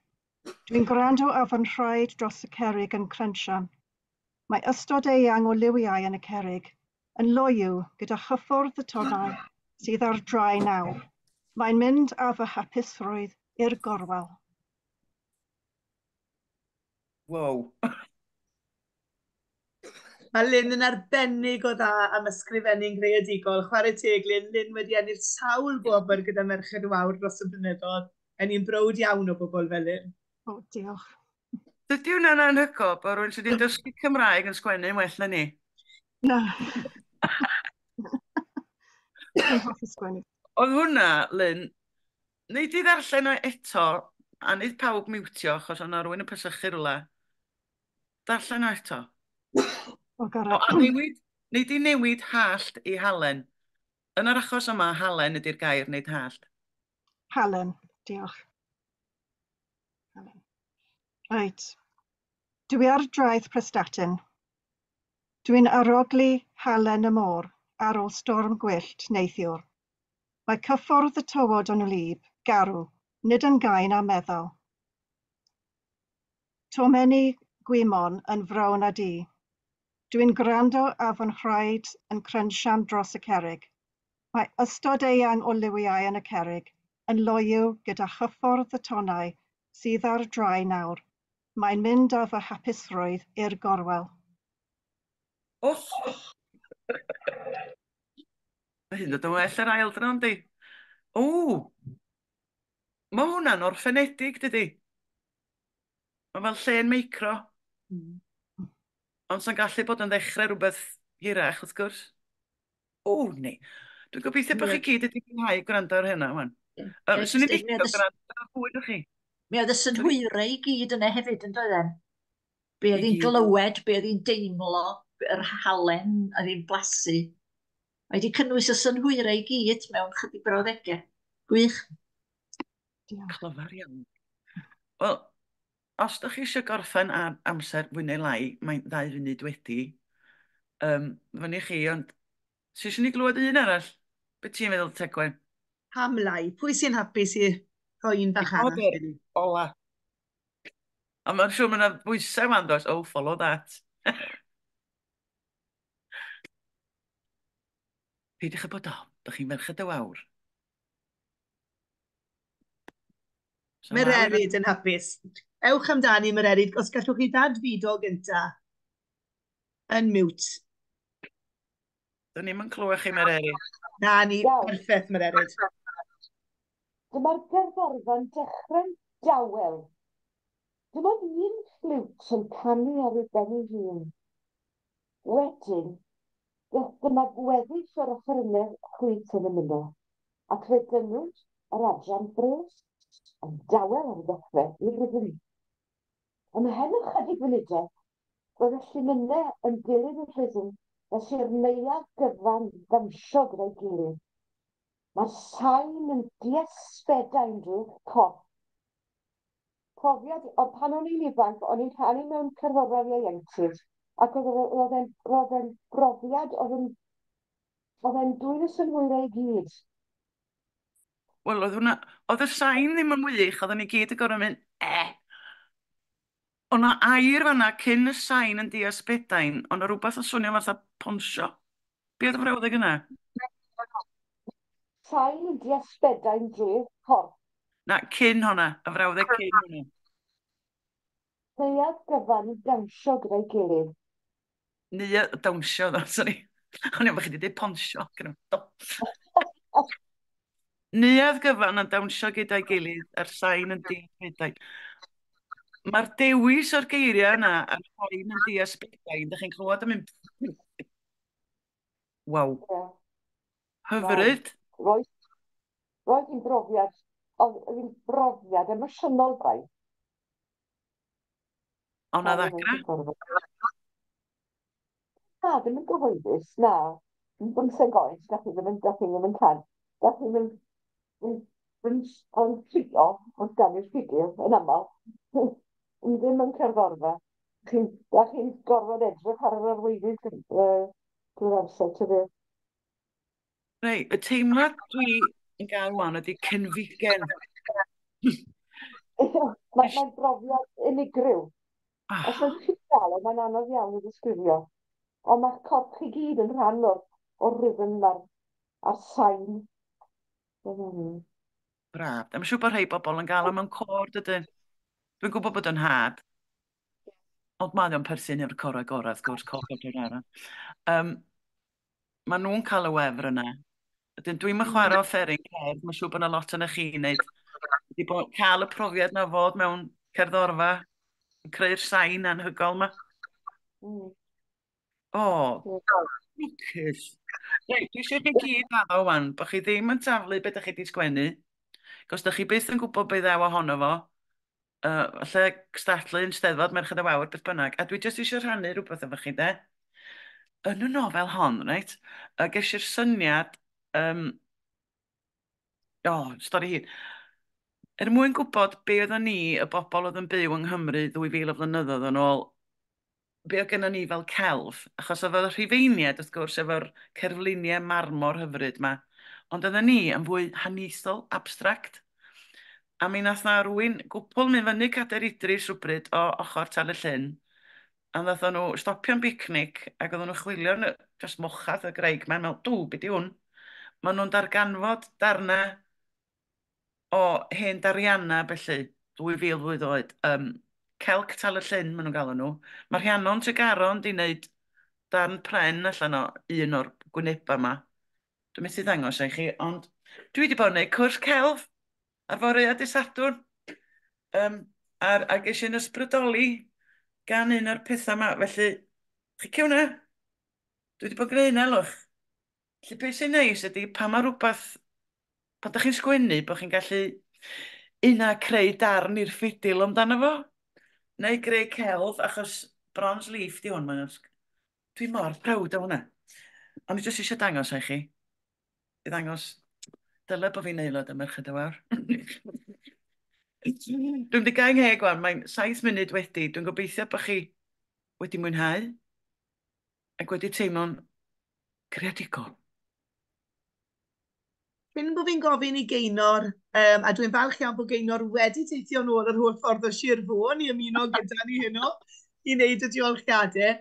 Speaker 6: Dwi'n gwrando ar fy nhraed dros y cerrig yn crensian. Mae ystod eang o liwiau yn y cerrig, yn loyw gyda chyffordd y tonnau sydd ar drai nawr. Mae'n mynd â fy hapusrwydd i'r gorwel.
Speaker 2: Wow.
Speaker 1: Mae Lynn yn arbennig o dda am ysgrifennu'n greadigol. Chwarae teg, Lynn. Lynn wedi ennill sawl gwobr gyda Merched y Wawr dros y blynyddoedd. A ni'n browd iawn o bobl fel Lynn.
Speaker 6: O, diolch.
Speaker 2: Dydy hwnna'n anhygoel bod rhywun sydd wedi dysgu Cymraeg yn sgwennu'n well na ni?
Speaker 6: Na. Dwi'n hoffi sgwennu.
Speaker 2: Oedd hwnna, Lynn, wnei di ddarllen o eto, a wneud pawb miwtio, achos o'na rhywun yn pesychu rhywle. Darllen o eto.
Speaker 6: O, gorau.
Speaker 2: O, a newid, wnei di newid hallt i halen. Yn yr achos yma, halen ydy'r gair, nid hallt.
Speaker 6: Halen, diolch. Halen. Reit. Dwi ar draeth Prestatyn. Dwi'n arogli halen y môr ar ôl storm gwyllt neithiwr. Mae cyffordd y tywod yn wlyb, garw, nid yn gain a meddal. Tomenni gwymon yn frown a du. Dwi'n gwrando ar fy nhraed yn crensian dros y cerrig. Mae ystod eang o liwiau yn y cerrig, yn loyw gyda chyffordd y tonnau sydd ar drai nawr. Mae'n mynd â fy hapusrwydd i'r gorwel.
Speaker 2: Och! Mae hyn dod yn well yr ail dro, yndi? O! Mae hwnna'n orffenedig, dydy? Mae fel llên meicro. Ond sa'n gallu bod yn ddechrau rhywbeth hirach, wrth gwrs. O, ni. Dwi'n gobeithio bod chi gyd wedi mwynhau gwrando ar hynna, wan. Swn i'n licio gwrando ar fwy o chi.
Speaker 7: Mi oedd y synhwyrau i gyd yna hefyd, yn doedden? Be oedd hi'n glywed, be oedd hi'n deimlo, yr halen oedd hi'n blasu. Mae wedi cynnwys y synhwyrau i gyd mewn chydig brawddegau. Gwych.
Speaker 2: Clyfar iawn. Wel, os ydych chi eisiau gorffen ar amser fwy neu lai, mae'n 2 funud wedi, fyny chi, ond sy eisiau ni glywed un arall? Be ti'n meddwl, Tegwen?
Speaker 1: Pam lai? Pwy sy'n hapus i rhoi un bach arall i ni?
Speaker 2: Ola. A mae'n siŵr mae yna bwysau wan, does? Oh, follow that. Peidiwch â bod ofn, dych chi'n Merched y Wawr. So
Speaker 1: Mererid yn hapus. Ewch amdani, Mererid, os gallwch chi ddadfudo gynta. Yn mute.
Speaker 2: Dyn ni'm yn clywed chi, Mererid.
Speaker 1: Na ni, perffaith, Mererid.
Speaker 8: Dyma'r gerddorfa'n dechrau'n dawel. Dim ond un ffliwt yn canu ar ei ben ei hun. Wedyn, dyma gweddill yr offerynnau chwith yn ymuno, ac fe dynnwyd yr adran bres yn dawel ar y ddechrau i'r rhythm. Ymhen ychydig funudau, roedd y llinynnau yn dilyn y rhythm fel i'r neuadd gyfan ddawnsio gyda'i gilydd. Mae'r sain yn diasbedain drwy'r corff. Profiad, o pan o'n i'n ifanc, o'n i'n rhannu mewn cerddorfa ieuenctid, ac oedd e'n brofiad oedd yn Oedd e'n dwyn y synhwyrau i gyd.
Speaker 2: Wel, oedd hwnna... Oedd y sain ddim yn wych, oedden ni gyd yn gorfod mynd, e. Oedd 'na air fan'na cyn y sain yn dias bedain, oedd 'na rhywbeth yn swnio fatha ponsio. Be oedd y frawddeg yna?
Speaker 8: Sain yn dias bedain drwy'r corff.
Speaker 2: Na, cyn honna, y frawddeg cyn honna.
Speaker 8: Neuadd gyfan yn dawnsio gyda'i gilydd.
Speaker 2: Neuadd, dawnsio, ddo, sori. O'n i'n meddwl bod chi wedi dweud ponsio. Do. Neuadd gyfan yn dawnsio gyda'i gilydd a'r sain yn dias bedain. Mae'r dewis o'r geiriau yna a'r sain yn dias bedain, ydych chi'n clywed yn mynd... Waw.
Speaker 8: Yeah.
Speaker 2: Hyfryd.
Speaker 8: Roedd, roedd hi'n brofiad, oedd hi'n brofiad emosiynol braidd.
Speaker 2: Ond na ddagra?
Speaker 8: Na, ddim yn gyhoeddus, na. Yn 15 oed, da chi ddim yn, da chi ddim yn can. Da chi ddim yn, yn, yn trio wrth ganu'r ffigur yn aml. Yn ddim yn cerddorfa. Chi'n, da chi'n gorfod edrych ar yr arweinydd drwy'r amser, ty beth.
Speaker 2: Rei, y teimlad dwi yn gael wan ydy cenfigen.
Speaker 8: Mae'n mae brofiad unigryw. Os ydych chi'n gael o, mae'n anodd iawn i ddisgrifio. Ond mae'ch corff chi gyd yn rhan o'r, o'r rhythm a'r, a'r sain.
Speaker 2: Braf. Mae'n siŵr bod rhai bobl yn gael o mewn côr, dydyn. Dwi'n gwybod bod yn nhad. Ond mae o'n perthyn i'r corau gorau, wrth gwrs, Côr Godre'r Aran. Um, maen nhw'n cael y wefr yna. Wedyn, dwi'n mynd chwarae offeryn cerdd, mae'n siŵr bod yna lot yna chi'n neud. Wedi bod, cael y profiad na fod mewn cerddorfa, yn creu'r sain anhygoel yma. O, lwcus. Reit, dwi eisiau chi gyd addo wan, bod chi ddim yn taflu beth ydych chi wedi sgwennu, cos dych chi byth yn gwybod beth ddaw ohono fo. Falle cystadlu yn Steddfod Merched y Wawr, beth bynnag. A dwi jyst eisiau rhannu rhywbeth efo chi, de. Yn y nofel hon, reit, ges i'r syniad, um, o, oh, stori hir. Er mwyn gwybod be oedden ni, y bobl oedd yn byw yng Nghymru 2000 o flynyddoedd yn ôl, be oedd gennym ni fel celf, achos oedd y Rhufeiniaid, wrth gwrs, efo'r cerfluniau marmor hyfryd ma, ond oedden ni yn fwy haniaethol, abstract. A mi nath na rywun, gwpl mynd fyny Cadair Idris rhywbryd o ochr Tal y Llyn, a nath nhw stopio'n bicnic ac oedden nhw'n chwilio yn just mochath y graig ma'n meddwl, dw, be di hwn? Maen nhw'n darganfod darnau o hen darianna felly, 2000 flwydd oed. Celc Tal y Llyn maen nhw'n galw nhw. Mae Rhiannon Tregaron di wneud darn pren allan o un o'r gwynebau yma. Dwi'n methu ddangos i chi, ond dwi wedi bod yn gwneud cwrs celf ar foreau dydd Sadwrn. A ges i'n ysbrydoli gan un o'r pethau yma. Felly, chi hwnna? Dwi wedi bod yn gwneud hynna, lwch. Felly, beth sy'n neis ydy pan mae rhywbeth, pan ydych chi'n sgwennu, bod chi'n gallu una creu darn i'r ffidil amdano fo, neu greu celf, achos bronze leaf di hwn. Mae'n... Dwi mor proud o hwnna. Ond i jyst eisiau dangos i chi. I ddangos, dyle bod fi'n aelod y Merched y Wawr. Dwi'n mynd i gau ngheg wan, mae'n 7 munud wedi. Dwi'n gobeithio bod chi wedi mwynhau ac wedi teimlo'n greadigol.
Speaker 1: Cyn bod fi'n gofyn i Gaynor, a dwi'n falch iawn bod Gaynor wedi teithio nôl yr holl ffordd o Sir Fôn i ymuno gyda ni heno i wneud y diolchiadau.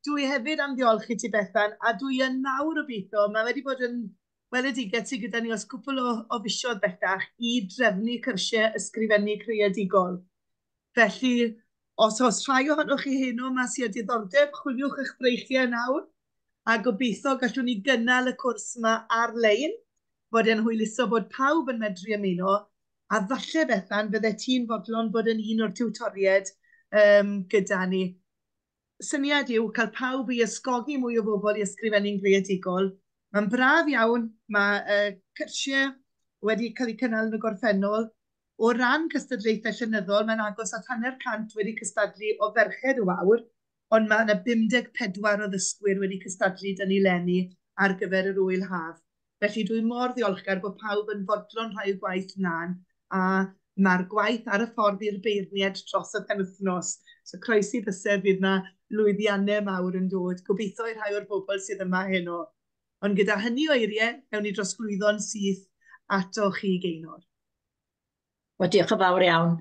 Speaker 1: Dwi hefyd am ddiolch i ti, Bethan, a dwi yn mawr obeithio, mae wedi bod yn weledigaeth sydd gyda ni os cwpl o fisoedd bellach i drefnu cyrsiau ysgrifennu creadigol. Felly, os oes rhai ohonoch chi heno yma sydd â diddordeb, chwiliwch eich breichiau nawr, a gobeithio gallwn ni gynnal y cwrs yma ar-lein, bod e'n hwyluso bod pawb yn medru ymuno, a falle, Bethan, bydde ti'n fodlon bod yn un o'r tiwtoriaid gyda ni. Syniad yw cael pawb i ysgogi mwy o bobl i ysgrifennu'n greadigol. Mae'n braf iawn, mae cyrsiau wedi cael eu cynnal yn y gorffennol. O ran cystadlaethau llenyddol, mae'n agos at 50 wedi cystadlu o Ferched y Wawr, ond mae yna 54 o ddysgwyr wedi cystadlu dyn ni leni ar gyfer yr ŵyl haf. Felly dwi mor ddiolchgar bod pawb yn fodlon rhoi gwaith mlaen, a mae'r gwaith ar y ffordd i'r beirniad dros y penwythnos. So croesi bysedd fydd yna lwyddiannau mawr yn dod. Gobeithio i rhai o'r bobl sydd yma heno. Ond gyda hynny o eiriau, ewn ni drosglwyddo'n syth ato chi, Geinor.
Speaker 7: Wel, diolch yn fawr iawn.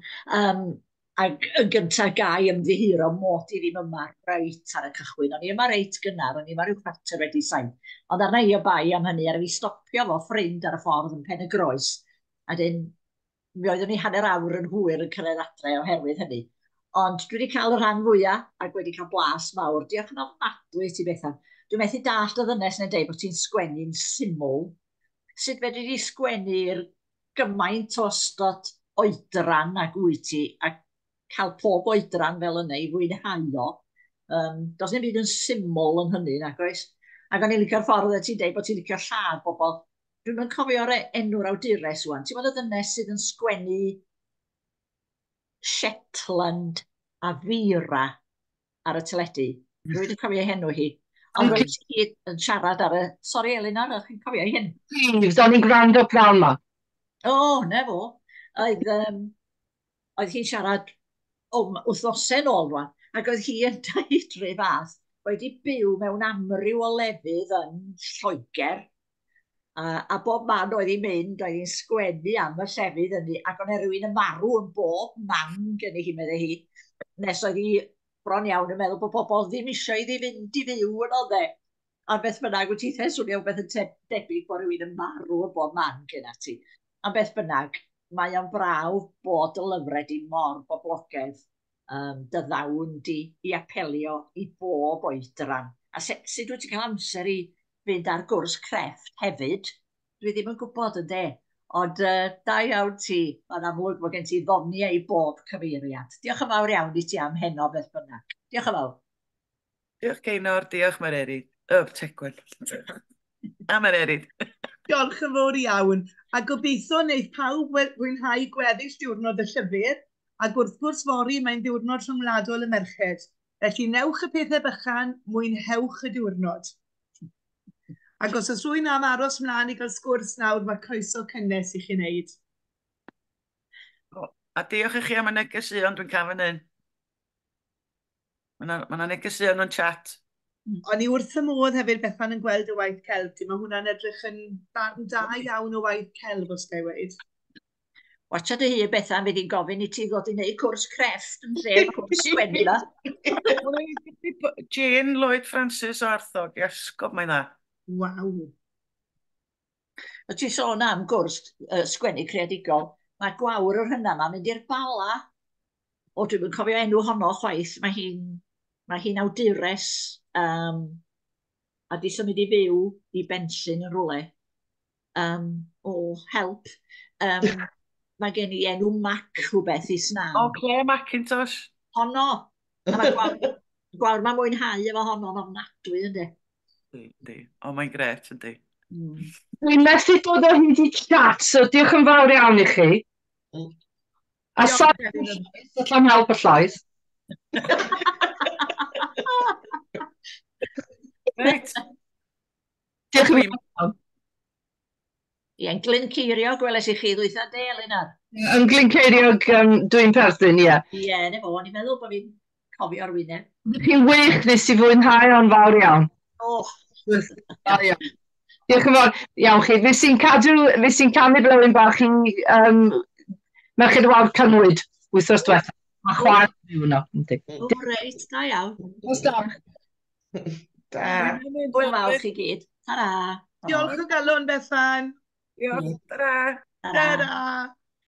Speaker 7: Ac yn gyntaf gai ymddiheuro mod i ddim yma reit ar y cychwyn. O'n i yma reit gynnar, o'n i yma rhyw 7:15. Ond arna i o bai am hynny, ar fi stopio fo ffrind ar y ffordd yn Pen y Groes. A dyn, mi oeddwn i hanner awr yn hwyr yn cyrraedd adre oherwydd hynny. Ond dwi wedi cael y rhan fwyaf ac wedi cael blas mawr. Diolch yn ofnadwy i ti, Bethan. Dwi'n methu dallt y ddynes neu'n deud bod ti'n sgwennu'n syml. Sut fedri di sgwennu'r gymaint o ystod oedran ag wyt ti, a cael pob oedran fel yna i fwynhau o. Does dim byd yn syml yn hynny, nag oes? Ac o'n i'n licio'r ffordd oeddet ti'n deud bod ti'n licio lladd bobl. Dwi'm yn cofio'r enw'r awdures ŵan. Ti'n gwybod y ddynes sydd yn sgwennu Shetland a Vera ar y teledu? Dwi wedi cofio ei henw hi. Ond roedd hi yn siarad ar y... Sori Elinor, o'ch chi'n cofio ei hyn?
Speaker 4: Please, o'n i'n gwrando pnawn ma.
Speaker 7: O, na fo. Oedd, oedd hi'n siarad wythnosau nôl rwan, ac oedd hi yn dweud rhyw fath wedi byw mewn amryw o lefydd yn Lloegr, a bob man oedd hi'n mynd, oedd hi'n sgwennu am y llefydd hynny, ac oedd 'na rywun yn marw yn bob man gynnu hi, meddai hi, nes oedd hi bron iawn yn meddwl bod pobl ddim eisiau iddi fynd i fyw yno, de. A beth bynnag, wyt ti'n swnio rhywbeth yn debyg bod rhywun yn marw yn bob man gyda ti. A beth bynnag, mae o'n brawf bod y lyfrau di mor boblogaidd, dy ddawn di i apelio i bob oedran. A sut wyt ti'n cael amser i fynd ar gwrs crefft hefyd? Dwi ddim yn gwybod, ynde. Ond da iawn ti, mae'n amlwg bod gen ti ddoniau i bob cyfeiriad. Diolch yn fawr iawn i ti am heno beth bynnag. Diolch yn fawr.
Speaker 2: Diolch Geinor, diolch Mererid. O, Tegwen. A Mererid.
Speaker 1: Diolch yn fawr iawn. A gobeithio wneith pawb fwynhau gweddill diwrnod y llyfr, ac wrth gwrs fory mae'n ddiwrnod rhyngwladol y merched. Felly newch y pethau bychan, mwynhewch y diwrnod. Ac os oes rhywun am aros mlaen i gael sgwrs nawr, mae croeso cynnes i chi wneud.
Speaker 2: O, a diolch i chi am y negeseuon dwi'n cael fan hyn. Mae yna negeseuon yn chat.
Speaker 1: O'n i wrth y modd hefyd, Bethan, yn gweld y waith celf ti. Mae hwnna'n edrych yn ddarn da iawn o waith celf, os ga i weud.
Speaker 7: Watcha dy hun, Bethan, fydd hi'n gofyn i ti ddod i wneud cwrs crefft yn lle cwrs sgwennu na.
Speaker 2: Jane Lloyd Francis o Arthog, iasgob, mae'n dda.
Speaker 1: Waw.
Speaker 7: O, ti sôn am gwrs sgwennu creadigol. Mae Gwawr yr hynna ma'n mynd i'r Bala. O, dwi'm yn cofio enw honno chwaith. Mae hi'n awdures, a di symud i fyw i Benllyn yn rhywle. O, help. Mae gen i enw Mac rhywbeth i snan.
Speaker 2: O, Claire McIntosh.
Speaker 7: Honno. A mae Gwawr ma'n mwynhau efo honno'n ofnadwy, yndi?
Speaker 2: Yndi. O, mae'n gret, yndi.
Speaker 4: Dwi'n methu dod o hyd i chat, so diolch yn fawr iawn i chi. A
Speaker 1: Diolch,
Speaker 4: sori,
Speaker 1: Elinor.
Speaker 4: allan help y llais.
Speaker 2: Reit.
Speaker 4: Diolch yn fawr.
Speaker 7: Ie, yn Glyn Ceiriog, weles i chi ddwytha de, Elinor.
Speaker 4: Yn Glyn Ceiriog, dwi'n perthyn, ie.
Speaker 7: Ie, na fo, o'n i'n meddwl bod fi'n cofio'r wyneb.
Speaker 4: Chi'n wych, nes i fwynhau o'n fawr iawn.
Speaker 7: O.
Speaker 4: Da iawn. Diolch yn fawr iawn chi. Fes i'n cadw, fes i'n canu blewyn bach i Merched y Wawr Cynwyd wythnos diwethaf. Mae chwaer yn byw yno, yndi.
Speaker 7: O, reit, da iawn.
Speaker 4: Nos da.
Speaker 5: Da.
Speaker 7: Hwyl fawr chi gyd. Ta-ra.
Speaker 1: Diolch o galon, Bethan.
Speaker 2: Diolch, ta-ra.
Speaker 7: Ta-ra.
Speaker 1: Ta-ra.